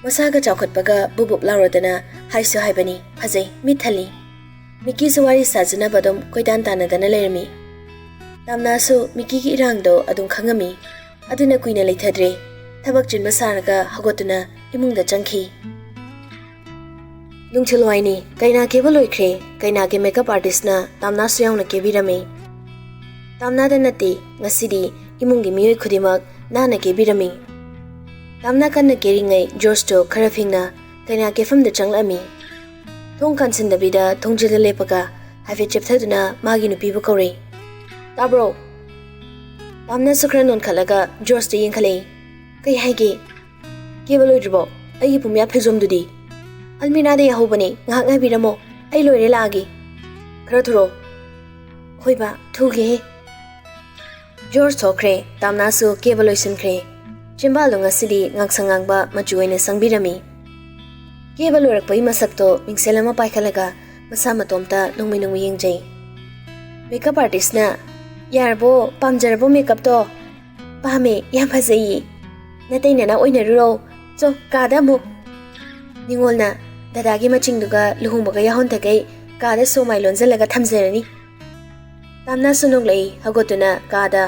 ꯃꯁꯥꯒ ꯆꯥꯎꯈꯠꯄꯒ ꯕꯨꯕꯨꯞ ꯂꯥꯎꯔꯗꯅ ꯍꯥꯏꯁꯨ ꯍꯥꯏꯕꯅꯤ, ꯐꯖꯩ, ꯃꯤꯠ ꯊꯜꯂꯤ꯫ ꯃꯤꯀꯤꯁꯨ ꯋꯥꯔꯤ ꯁꯥꯖꯅꯕ ꯑꯗꯨꯝ ꯀꯣꯏꯇꯥꯟ ꯇꯥꯟꯅꯗꯅ ꯂꯩꯔꯝꯃꯤ꯫ ꯇꯥꯝꯅꯥꯁꯨ ꯃꯤꯀꯤꯒꯤ ꯏꯔꯥꯡꯗꯣ ꯑꯗꯨꯝ ꯈꯪꯉꯝꯃꯤ꯫ ꯑꯗꯨꯅ ꯀꯨꯏꯅ ꯂꯩꯊꯗ꯭ꯔꯦ꯫ ꯊꯕꯛ ꯆꯤꯟꯕ ꯁꯥꯔꯒ ꯍꯧꯒꯠꯇꯨꯅ ꯏꯃꯨꯡꯗ ꯆꯪꯈꯤ꯫ ꯅꯨꯡꯊꯤꯜꯋꯥꯏꯅꯤ, ꯀꯩꯅꯥ ꯀꯦꯕ ꯂꯣꯏꯈ꯭ꯔꯦ꯫ ꯀꯩꯅꯥꯒꯤ ꯃꯦꯀꯞ ꯑꯥꯔꯇꯤꯁꯅ ꯇꯥꯝꯅꯥꯁꯨ ꯌꯥꯎꯅ ꯀꯦꯕꯤꯔꯝꯃꯤ꯫ ꯇꯥꯝꯅꯥꯗ ꯅꯠꯇꯦ, ꯉꯁꯤꯗꯤ ꯏꯃꯨꯡꯒꯤ ꯃꯤꯑꯣꯏ ꯈꯨꯗꯤꯡꯃꯛ ꯅꯥꯟꯅ ꯀꯦꯕꯤꯔꯝꯃꯤ꯫ ꯇꯥꯝꯅꯥ ꯀꯟꯅ ꯀꯦꯔꯤꯉꯩ ꯖꯣꯔꯖꯇꯣ ꯈꯔ ꯐꯤꯡꯅ ꯀꯩꯅꯥ ꯀꯦꯐꯝꯗ ꯆꯪꯂꯛꯑꯝꯃꯤ꯫ ꯊꯣꯡ ꯀꯥꯟꯁꯤꯟꯗꯕꯤꯗ ꯊꯣꯡꯖꯤꯜꯗ ꯂꯦꯞꯄꯒ ꯍꯥꯏꯐꯦꯠ ꯆꯦꯞꯊꯗꯨꯅ ꯃꯥꯒꯤ ꯅꯨꯄꯤꯕꯨ ꯀꯧꯔꯦ꯫ "ꯇꯥꯕ꯭ꯔꯣ?" ꯇꯥꯝꯅꯥꯁꯨ ꯈꯔ ꯅꯣꯟꯈꯠꯂꯒ ꯖꯣꯔꯖꯇ ꯌꯦꯡꯈꯠꯂꯛꯏ꯫ "ꯀꯩ ꯍꯥꯏꯒꯦ?" "ꯀꯦꯕ ꯂꯣꯏꯗ꯭ꯔꯤꯕꯣ? ꯑꯩꯒꯤ ꯄꯨꯝꯌꯥꯠ ꯐꯩꯖꯣꯝꯗꯨꯗꯤ?" "ꯑꯜꯃꯤꯔꯥꯗ ꯌꯥꯍꯧꯕꯅꯦ, ꯉꯥꯏꯍꯥꯛ ꯉꯥꯏꯕꯤꯔꯝꯃꯣ, ꯑꯩ ꯂꯣꯏꯔꯦ ꯂꯥꯛꯑꯒꯦ꯫" "ꯈꯔ ꯊꯨꯔꯣ꯫" "ꯍꯣꯏ ꯕꯥ, ꯊꯨꯒꯦꯍꯦ꯫" ꯖꯣꯔꯖ ꯊꯣꯛꯈ꯭ꯔꯦ, ꯇꯥꯝꯅꯥꯁꯨ ꯀꯦꯕ ꯂꯣꯏꯁꯤꯟꯈ꯭ꯔꯦ꯫ ꯆꯤꯝꯕꯥꯜꯗꯣ ꯉꯁꯤꯗꯤ ꯉꯥꯡꯁꯪ ꯉꯥꯡꯕ ꯃꯆꯨ ꯑꯣꯏꯅ ꯁꯪꯕꯤꯔꯝꯃꯤ꯫ ꯀꯦꯕ ꯂꯣꯏꯔꯛꯄꯒꯤ ꯃꯁꯛꯇꯣ ꯃꯤꯡꯁꯦꯜ ꯑꯃ ꯄꯥꯏꯈꯠꯂꯒ ꯃꯁꯥ ꯃꯇꯣꯝꯇ ꯅꯣꯡꯃꯩ ꯅꯣꯡꯃꯩ ꯌꯦꯡꯖꯩ꯫ ꯃꯦꯀꯞ ꯑꯥꯔꯇꯤꯁꯅ, "ꯌꯥꯔꯕꯣ? ꯄꯥꯝꯖꯔꯕꯣ ꯃꯦꯀꯞꯇꯣ?" "ꯄꯥꯝꯃꯦ, ꯌꯥꯝ ꯐꯖꯩꯌꯦ꯫ ꯅꯇꯩ ꯅꯅꯥꯎ ꯑꯣꯏꯅꯔꯨꯔꯣ꯫ ꯆꯣ, ꯀꯥꯗ ꯑꯃꯨꯛ꯫" ꯅꯤꯉꯣꯜꯅ, "ꯗꯗꯥꯒꯤ ꯃꯆꯤꯡꯗꯨꯒ ꯂꯨꯍꯣꯡꯕꯒ ꯌꯥꯎꯍꯟꯗꯈꯩ ꯀꯥꯗ ꯁꯣꯃꯥꯏ ꯂꯣꯟꯁꯤꯜꯂꯒ ꯊꯝꯖꯔꯅꯤ꯫" ꯇꯥꯝꯅꯥꯁꯨ ꯅꯣꯛꯂꯛꯏ, ꯍꯧꯒꯠꯇꯨꯅ ꯀꯥꯗ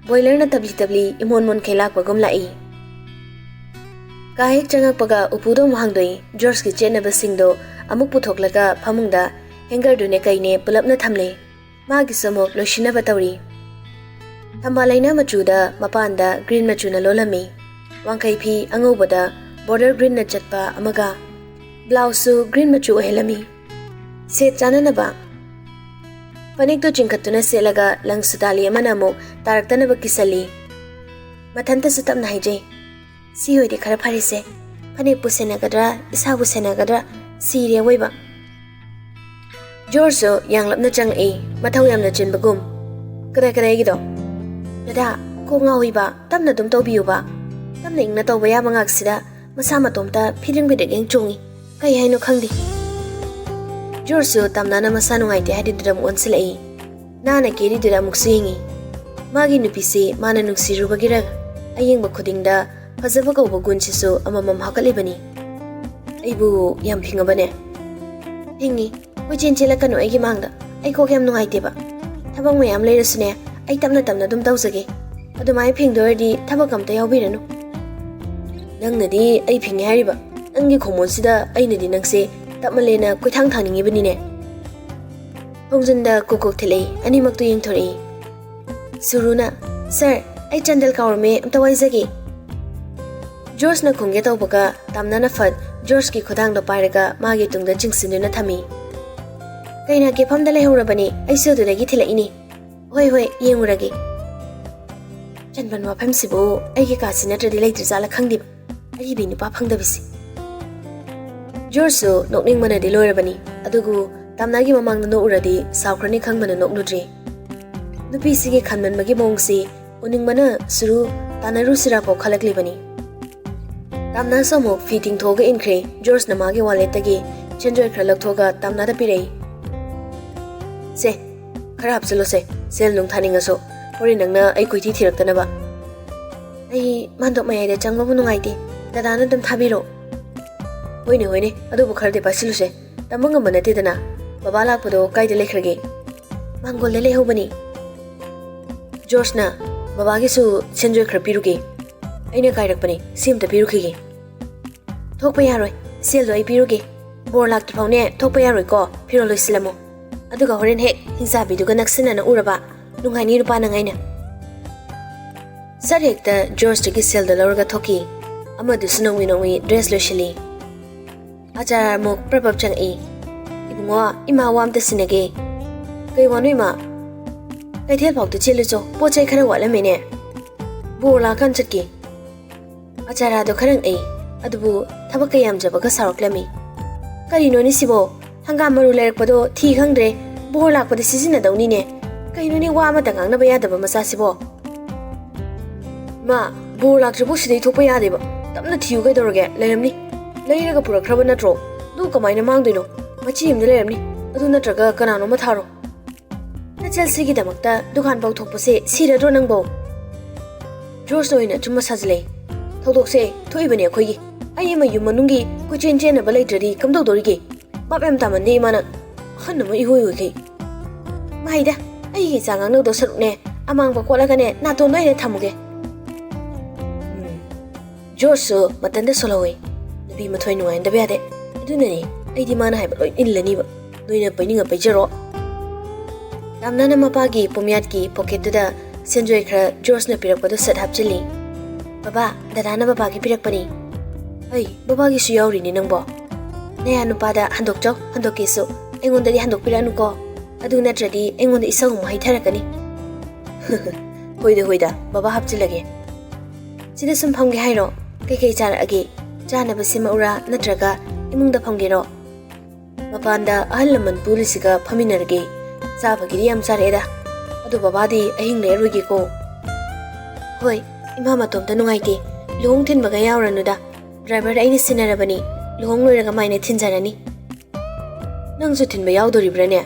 ꯕꯣꯏꯂꯔꯅ ꯇꯞꯂꯤ ꯇꯞꯂꯤ ꯏꯃꯣꯟ ꯃꯣꯟꯈꯩ ꯂꯥꯛꯄꯒꯨꯝ ꯂꯥꯛꯏ꯫ ꯀꯥ ꯍꯦꯛ ꯆꯪꯉꯛꯄꯒ ꯎꯄꯨꯗꯣ ꯑꯃꯨꯛ ꯍꯥꯡꯗꯣꯛꯏ, ꯖꯣꯔꯖꯀꯤ ꯆꯦꯠꯅꯕꯁꯤꯡꯗꯣ ꯑꯃꯨꯛ ꯄꯨꯊꯣꯛꯂꯒ ꯐꯃꯨꯡꯗ ꯍꯦꯡꯒꯔꯗꯨꯅꯦ ꯀꯩꯅꯦ ꯄꯨꯂꯞꯅ ꯊꯝꯂꯦ꯫ ꯃꯥꯒꯤꯁꯨ ꯑꯃꯨꯛ ꯂꯣꯏꯁꯤꯟꯅꯕ ꯇꯧꯔꯤ꯫ ꯊꯝꯕꯥꯜ ꯂꯩꯅꯥ ꯃꯆꯨꯗ ꯃꯄꯥꯟꯗ green ꯃꯆꯨꯅ ꯂꯣꯜꯂꯝꯃꯤ꯫ ꯋꯥꯡꯈꯩ ꯐꯤ ꯑꯉꯧꯕꯗ border greenꯅ ꯆꯠꯄ ꯑꯃꯒ, ꯕ꯭ꯂꯥꯎꯁꯁꯨ green ꯃꯆꯨ ꯑꯣꯏꯍꯜꯂꯝꯃꯤ꯫ ꯁꯦꯠ ꯆꯥꯅꯅꯕ ꯐꯅꯦꯛꯇꯨ ꯆꯤꯡꯈꯠꯇꯨꯅ ꯁꯦꯠꯂꯒ ꯂꯪ ꯁꯨꯇꯥꯂꯤ ꯑꯃꯅ ꯑꯃꯨꯛ ꯇꯥꯔꯛꯇꯅꯕ ꯀꯤꯁꯜꯂꯤ꯫ ꯃꯊꯟꯇꯁꯨ ꯇꯞꯅ ꯍꯥꯏꯖꯩ, "ꯁꯤ ꯑꯣꯏꯗꯤ ꯈꯔ ꯐꯔꯤꯁꯦ꯫ ꯐꯅꯦꯛꯄꯨ ꯁꯦꯟꯅꯒꯗ꯭ꯔꯥ, ꯏꯁꯥꯕꯨ ꯁꯦꯟꯅꯒꯗ꯭ꯔꯥ, ꯁꯤꯔꯦ ꯑꯋꯣꯏꯕ꯫" ꯖꯣꯔꯖꯁꯨ ꯌꯥꯡꯂꯞꯅ ꯆꯪꯉꯛꯏ, ꯃꯊꯧ ꯌꯥꯝꯅ ꯆꯤꯟꯕꯒꯨꯝ꯫ "ꯀꯗꯥꯏ ꯀꯗꯥꯏꯒꯤꯗꯣ?" "ꯗꯗꯥ, ꯀꯣꯛ ꯉꯥꯎꯏꯕ, ꯇꯞꯅ ꯑꯗꯨꯝ ꯇꯧꯕꯤꯌꯨꯕ꯫ ꯇꯞꯅ ꯏꯪꯅ ꯇꯧꯕ ꯌꯥꯕ ꯉꯥꯛꯁꯤꯗ ꯃꯁꯥ ꯃꯇꯣꯝꯇ ꯐꯤꯗ꯭ꯔꯤꯡ ꯐꯤꯗ꯭ꯔꯤꯡ ꯍꯦꯛ ꯆꯣꯡꯉꯤ꯫ ꯀꯩ ꯍꯥꯏꯅꯣ ꯈꯪꯗꯦ꯫" ꯖꯣꯔꯖꯁꯨ ꯇꯝꯅꯥꯅ ꯃꯁꯥ ꯅꯨꯡꯉꯥꯏꯇꯦ ꯍꯥꯏꯔꯤꯗꯨꯗ ꯑꯃꯨꯛ ꯑꯣꯟꯁꯤꯜꯂꯛꯏ꯫ ꯅꯥꯅ ꯀꯦꯔꯤꯗꯨꯗ ꯑꯃꯨꯛꯁꯨ ꯌꯦꯡꯉꯤ꯫ ꯃꯥꯒꯤ ꯅꯨꯄꯤꯁꯤ ꯃꯥꯅ ꯅꯨꯡꯁꯤꯔꯨꯕꯒꯤꯔ, ꯑꯌꯦꯡꯕ ꯈꯨꯗꯤꯡꯗ ꯐꯖꯕ ꯀꯧꯕ ꯒꯨꯟꯁꯤꯁꯨ ꯑꯃꯃꯝ ꯍꯥꯞꯀꯠꯂꯤꯕꯅꯤ꯫ "ꯑꯩꯕꯨ ꯌꯥꯝ ꯐꯤꯡꯉꯕꯅꯦ?" "ꯐꯤꯡꯉꯤ꯫ ꯀꯣꯏꯆꯦꯟ ꯆꯦꯜꯂꯛꯀꯅꯨ ꯑꯩꯒꯤ ꯃꯥꯡꯗ꯫ ꯑꯩ ꯀꯣꯛ ꯌꯥꯝ ꯅꯨꯡꯉꯥꯏꯇꯦꯕ꯫ ꯊꯕꯛ ꯃꯌꯥꯝ ꯂꯩꯔꯁꯨꯅꯦ, ꯑꯩ ꯇꯞꯅ ꯇꯞꯅ ꯑꯗꯨꯝ ꯇꯧꯖꯒꯦ꯫ ꯑꯗꯨꯃꯥꯏꯅ ꯐꯤꯡꯗꯣꯏꯔꯗꯤ ꯊꯕꯛ ꯑꯝꯇ ꯌꯥꯎꯕꯤꯔꯅꯨ꯫" "ꯅꯪꯅꯗꯤ ꯑꯩ ꯐꯤꯡꯉꯦ ꯍꯥꯏꯔꯤꯕ? ꯅꯪꯒꯤ ꯈꯣꯡꯃꯣꯟꯁꯤꯗ ꯑꯩꯅꯗꯤ ꯅꯪꯁꯦ ꯇꯞꯃꯜꯂꯦꯅ ꯀꯣꯏꯊꯥꯡ ꯊꯥꯡꯅꯤꯡꯉꯤꯕꯅꯤꯅꯦ꯫" ꯊꯣꯡꯖꯤꯟꯗ ꯀꯣꯛ ꯀꯣꯛ ꯊꯤꯜꯂꯛꯏ, ꯑꯅꯤꯃꯛꯇꯨ ꯌꯦꯡꯊꯣꯔꯛꯏ꯫ ꯁꯨꯔꯨꯅ, "ꯁꯥꯔ, ꯑꯩ ꯆꯥꯟꯗꯦꯜ ꯀꯥꯎꯔꯝꯃꯦ, ꯑꯝꯇ ꯋꯥꯏꯖꯒꯦ꯫" ꯖꯣꯔꯖꯅ ꯈꯨꯝꯒꯦ ꯇꯧꯕꯒ ꯇꯝꯅꯥꯅ ꯐꯠ ꯖꯣꯔꯖꯀꯤ ꯈꯨꯗꯥꯡꯗꯣ ꯄꯥꯏꯔꯒ ꯃꯥꯒꯤ ꯇꯨꯡꯗ ꯆꯤꯡꯁꯤꯟꯗꯨꯅ ꯊꯝꯃꯤ꯫ "ꯀꯩꯅꯥ ꯀꯦꯐꯝꯗ ꯂꯩꯍꯧꯔꯕꯅꯤ, ꯑꯩꯁꯨ ꯑꯗꯨꯗꯒꯤ ꯊꯤꯜꯂꯛꯏꯅꯤ꯫" "ꯍꯣꯏ, ꯍꯣꯏ, ꯌꯦꯡꯉꯨꯔꯒꯦ꯫" ꯆꯟꯕꯟ ꯋꯥꯐꯝꯁꯤꯕꯨ ꯑꯩꯒꯤ ꯀꯥꯁꯤ ꯅꯠꯇ꯭ꯔꯗꯤ ꯂꯩꯇ꯭ꯔꯖꯥꯠꯂ ꯈꯪꯗꯦꯕ, ꯑꯔꯤꯕꯤ ꯅꯨꯄꯥ ꯐꯪꯗꯕꯤꯁꯦ꯫ ꯖꯣꯔꯖꯁꯨ ꯅꯣꯛꯅꯤꯡꯕꯅꯗꯤ ꯂꯣꯏꯔꯕꯅꯤ, ꯑꯗꯨꯕꯨ ꯇꯝꯅꯥꯒꯤ ꯃꯃꯥꯡꯗ ꯅꯣꯛꯎꯔꯗꯤ ꯁꯥꯎꯈ꯭ꯔꯅꯤ ꯈꯪꯕꯅ ꯅꯣꯛꯂꯨꯗ꯭ꯔꯦ꯫ ꯅꯨꯄꯤꯁꯤꯒꯤ ꯈꯟꯃꯟꯕꯒꯤ ꯃꯑꯣꯡꯁꯤ ꯎꯅꯤꯡꯕꯅ ꯁꯨꯔꯨ ꯇꯥꯟꯅꯔꯨꯁꯤꯔꯥꯐꯥꯎ ꯈꯜꯂꯛꯂꯤꯕꯅꯤ꯫ ꯇꯥꯝꯅꯥꯁꯨ ꯑꯃꯨꯛ ꯐꯤ ꯇꯤꯡꯊꯣꯛꯑꯒ ꯏꯟꯈ꯭ꯔꯦ꯫ ꯖꯣꯔꯖꯅ ꯃꯥꯒꯤ ꯋꯥꯂꯦꯠꯇꯒꯤ ꯁꯦꯟꯖꯣꯏ ꯈꯔ ꯂꯧꯊꯣꯛꯑꯒ ꯇꯥꯝꯅꯥꯗ ꯄꯤꯔꯛꯏ꯫ "ꯁꯦ, ꯈꯔ ꯍꯥꯞꯆꯤꯜꯂꯣꯁꯦ, ꯁꯦꯜ ꯅꯨꯡ ꯊꯥꯅꯤꯡꯉꯁꯨ, ꯍꯣꯔꯦꯟ ꯅꯪꯅ ꯑꯩ ꯀꯣꯏꯊꯤ ꯊꯤꯔꯛꯇꯅꯕ꯫" "ꯑꯩ ꯃꯥꯟꯗꯣꯞ ꯃꯌꯥꯏꯗ ꯆꯪꯕꯕꯨ ꯅꯨꯡꯉꯥꯏꯇꯦ, ꯗꯗꯥꯅ ꯑꯗꯨꯝ ꯊꯥꯕꯤꯔꯣ꯫" "ꯍꯣꯏꯅꯦ, ꯍꯣꯏꯅꯦ, ꯑꯗꯨꯕꯨ ꯈꯔꯗꯤ ꯄꯥꯏꯁꯤꯜꯂꯨꯁꯦ, ꯇꯝꯕ ꯉꯝꯕ ꯅꯠꯇꯦꯗꯅ꯫ ꯕꯕꯥ ꯂꯥꯛꯄꯗꯣ ꯀꯥꯏꯗ ꯂꯩꯈ꯭ꯔꯒꯦ?" "ꯃꯥꯡꯒꯣꯜꯗ ꯂꯩꯍꯧꯕꯅꯤ꯫" ꯖꯣꯔꯖꯅ, "ꯕꯕꯥꯒꯤꯁꯨ ꯁꯦꯟꯖꯣꯏ ꯈꯔ ꯄꯤꯔꯨꯒꯦ, ꯑꯩꯅ ꯀꯥꯏꯔꯛꯄꯅꯦ, ꯁꯤ ꯑꯝꯇ ꯄꯤꯔꯨꯈꯤꯒꯦ꯫" "ꯊꯣꯛꯄ ꯌꯥꯔꯣꯏ, ꯁꯦꯜꯗꯣ ꯑꯩ ꯄꯤꯔꯨꯒꯦ꯫ ꯕꯣꯔ ꯂꯥꯛꯇ꯭ꯔꯤꯐꯥꯎꯅꯦ ꯊꯣꯛꯄ ꯌꯥꯔꯣꯏꯀꯣ, ꯐꯤꯔꯣꯜ ꯂꯣꯏꯁꯤꯜꯂꯝꯃꯣ꯫ ꯑꯗꯨꯒ ꯍꯣꯔꯦꯟ ꯍꯦꯛ ꯍꯤꯡꯆꯥꯕꯤꯗꯨꯒ ꯅꯛꯁꯤꯟꯅꯅ ꯎꯔꯕ, ꯅꯨꯡꯉꯥꯏꯅꯤ ꯅꯨꯄꯥ ꯅꯪ ꯑꯩꯅ꯫" ꯁꯠ ꯍꯦꯛꯇ ꯖꯣꯔꯖꯇꯒꯤ ꯁꯦꯜꯗꯣ ꯂꯧꯔꯒ ꯊꯣꯛꯈꯤ꯫ ꯑꯃꯗꯨꯁꯨ ꯅꯣꯡꯃꯤ ꯅꯣꯡꯃꯤ ꯗ꯭ꯔꯦꯁ ꯂꯣꯏꯁꯤꯜꯂꯤ꯫ ꯑꯆꯥꯔ ꯑꯃꯨꯛ ꯄ꯭ꯔꯞ ꯄ꯭ꯔꯞ ꯆꯪꯉꯛꯏ꯫ "ꯏꯕꯨꯡꯉꯣ, ꯏꯃꯥ ꯋꯥ ꯑꯝꯇ ꯁꯤꯟꯅꯒꯦ꯫ ꯀꯩ ꯋꯥꯅꯣ ꯏꯃꯥ?" "ꯀꯩꯊꯦꯜ ꯐꯥꯎꯗ ꯆꯦꯜꯂꯨꯆꯣ, ꯄꯣꯠ ꯆꯩ ꯈꯔ ꯋꯥꯠꯂꯝꯃꯦꯅꯦ꯫ ꯕꯣꯔ ꯂꯥꯛꯀꯥꯟ ꯆꯠꯀꯦ꯫" ꯑꯆꯥꯔꯗꯣ ꯈꯔ ꯉꯛꯏ, ꯑꯗꯨꯕꯨ ꯊꯕꯛꯀ ꯌꯥꯝꯖꯕꯒ ꯁꯥꯎꯔꯛꯂꯝꯃꯤ꯫ "ꯀꯔꯤꯅꯣꯅꯦ ꯁꯤꯕꯣ? ꯍꯪꯒꯥꯝ ꯃꯔꯨ ꯂꯩꯔꯛꯄꯗꯣ ꯊꯤ ꯈꯪꯗ꯭ꯔꯦ, ꯕꯣꯔ ꯂꯥꯛꯄꯗ ꯁꯤꯖꯤꯟꯅꯗꯧꯅꯤꯅꯦ꯫ ꯀꯩꯅꯣꯅꯦ, ꯋꯥ ꯑꯃꯇ ꯉꯥꯡꯅꯕ ꯌꯥꯗꯕ ꯃꯆꯥꯁꯤꯕꯣ?" "ꯃꯥ, ꯕꯣꯔ ꯂꯥꯛꯇ꯭ꯔꯤꯐꯥꯎ ꯁꯤꯗꯩ ꯊꯣꯛꯄ ꯌꯥꯗꯦꯕ꯫ ꯇꯞꯅ ꯊꯤꯌꯨ ꯀꯩꯗꯧꯔꯒꯦ? ꯂꯩꯔꯝꯅꯤ꯫ ꯂꯩꯔꯒ ꯄꯨꯔꯛꯈ꯭ꯔꯕ ꯅꯠꯇ꯭ꯔꯣ? ꯑꯗꯨ ꯀꯃꯥꯏꯅ ꯃꯥꯡꯗꯣꯏꯅꯣ? ꯃꯆꯤ ꯑꯃꯗ ꯂꯩꯔꯝꯅꯤ꯫ ꯑꯗꯨ ꯅꯠꯇ꯭ꯔꯒ ꯀꯅꯥꯅꯣꯝꯃ ꯊꯥꯔꯣ꯫ ꯅꯆꯜꯁꯤꯒꯤꯗꯃꯛꯇ ꯗꯨꯀꯥꯟ ꯐꯥꯎ ꯊꯣꯛꯄꯁꯦ ꯁꯤꯔꯗ꯭ꯔꯣ ꯅꯪꯕꯣ?" ꯖꯣꯔꯖꯅ ꯑꯣꯏꯅ ꯑꯆꯨꯝꯕ ꯁꯥꯖꯤꯜꯂꯛꯏ꯫ "ꯊꯧꯗꯣꯛꯁꯦ ꯊꯣꯛꯏꯕꯅꯦ ꯑꯩꯈꯣꯏꯒꯤ꯫ ꯑꯩ ꯑꯃ ꯌꯨꯝ ꯃꯅꯨꯡꯒꯤ ꯀꯣꯏꯆꯦꯟ ꯆꯦꯟꯅꯕ ꯂꯩꯇ꯭ꯔꯗꯤ ꯀꯝꯗꯧꯗꯧꯔꯤꯒꯦ? ꯚꯥꯞ ꯌꯥꯝ ꯇꯥꯃꯟꯗꯦ ꯏꯃꯥ ꯅꯪ꯫ ꯑꯍꯟ ꯑꯃ ꯏꯍꯣꯏ ꯑꯣꯏꯈꯩ꯫ ꯃꯥꯏꯗ, ꯑꯩꯒꯤ ꯏꯆꯥ ꯉꯥꯡꯅꯧꯗꯧ ꯁꯔꯨꯛꯅꯦ, ꯑꯃꯥꯡꯕ ꯀꯣꯠꯂꯒꯅꯦ ꯅꯥꯇꯣꯟꯗ ꯑꯣꯏꯅ ꯊꯝꯃꯨꯒꯦ꯫" ꯎꯝ꯫ ꯖꯣꯔꯖꯁꯨ ꯃꯇꯟꯗ ꯁꯣꯜꯍꯧꯋꯤ꯫ ꯅꯨꯄꯤ ꯃꯊꯣꯏ ꯅꯨꯡꯉꯥꯏꯍꯟꯗꯕ ꯌꯥꯗꯦ꯫ ꯑꯗꯨꯅꯅꯦ ꯑꯩꯗꯤ ꯃꯥꯅ ꯍꯥꯏꯕ ꯂꯣꯏ ꯏꯜꯂꯅꯤꯕ꯫ ꯅꯣꯏꯅ ꯄꯩꯅꯤꯡꯉ ꯄꯩꯖꯔꯣ꯫ ꯇꯥꯝꯅꯥꯅ ꯃꯄꯥꯒꯤ ꯄꯣꯝꯌꯥꯠꯀꯤ ꯄꯣꯀꯦꯠꯇꯨꯗ ꯁꯦꯟꯖꯣꯏ ꯈꯔ ꯖꯣꯔꯖꯅ ꯄꯤꯔꯛꯄꯗꯨ ꯁꯠ ꯍꯥꯞꯆꯤꯜꯂꯤ꯫ "ꯕꯕꯥ, ꯗꯗꯥꯅ ꯕꯕꯥꯒꯤ ꯄꯤꯔꯛꯄꯅꯤ꯫" "ꯑꯩ, ꯕꯕꯥꯒꯤꯁꯨ ꯌꯥꯎꯔꯤꯅꯦ ꯅꯪꯕꯣ?" "ꯅꯌꯥ ꯅꯨꯄꯥꯗ ꯍꯟꯗꯣꯛꯆꯧ, ꯍꯟꯗꯣꯛꯀꯦꯁꯨ꯫ ꯑꯩꯉꯣꯟꯗꯗꯤ ꯍꯟꯗꯣꯛꯄꯤꯔꯛꯑꯅꯨꯀꯣ꯫ ꯑꯗꯨ ꯅꯠꯇ꯭ꯔꯗꯤ ꯑꯩꯉꯣꯟꯗ ꯏꯁꯧ ꯑꯃꯨꯛ ꯍꯩꯊꯔꯛꯀꯅꯤ꯫" "ꯍꯣꯏꯗ, ꯍꯣꯏꯗ, ꯕꯕꯥ ꯍꯥꯞꯆꯤꯜꯂꯒꯦ꯫" "ꯁꯤꯗ ꯁꯨꯝ ꯐꯝꯒꯦ ꯍꯥꯏꯔꯣ? ꯀꯩꯀꯩ ꯆꯥꯔꯛꯑꯒꯦ? ꯆꯥꯅꯕ ꯁꯦꯝꯃꯛꯎꯔꯥ, ꯅꯠꯇ꯭ꯔꯒ ꯏꯃꯨꯡꯗ ꯐꯝꯒꯦꯔꯣ?" "ꯃꯄꯥꯟꯗ ꯑꯍꯜ ꯂꯃꯟ ꯄꯨꯜꯂꯤꯁꯤꯒ ꯐꯝꯃꯤꯟꯅꯔꯒꯦ꯫ ꯆꯥꯕꯒꯤꯗꯤ ꯌꯥꯝ ꯆꯥꯔꯛꯑꯦꯗ꯫ ꯑꯗꯣ ꯕꯕꯥꯗꯤ ꯑꯍꯤꯡ ꯂꯩꯔꯔꯣꯏꯒꯦꯀꯣ꯫" "ꯍꯣꯏ, ꯏꯃꯥ ꯃꯇꯣꯝꯇ ꯅꯨꯡꯉꯥꯏꯇꯦ꯫ ꯂꯨꯍꯣꯡ ꯊꯤꯟꯕꯒ ꯌꯥꯎꯔꯅꯨꯗ꯫ ꯗ꯭ꯔꯥꯏꯚꯔ ꯑꯩꯅ ꯁꯤꯟꯅꯔꯕꯅꯤ꯫ ꯂꯨꯍꯣꯡ ꯂꯣꯏꯔꯒ ꯃꯥꯏꯅ ꯊꯤꯟꯖꯔꯅꯤ꯫" "ꯅꯪꯁꯨ ꯊꯤꯟꯕ ꯌꯥꯎꯗꯣꯔꯤꯕ꯭ꯔꯥꯅꯦ?"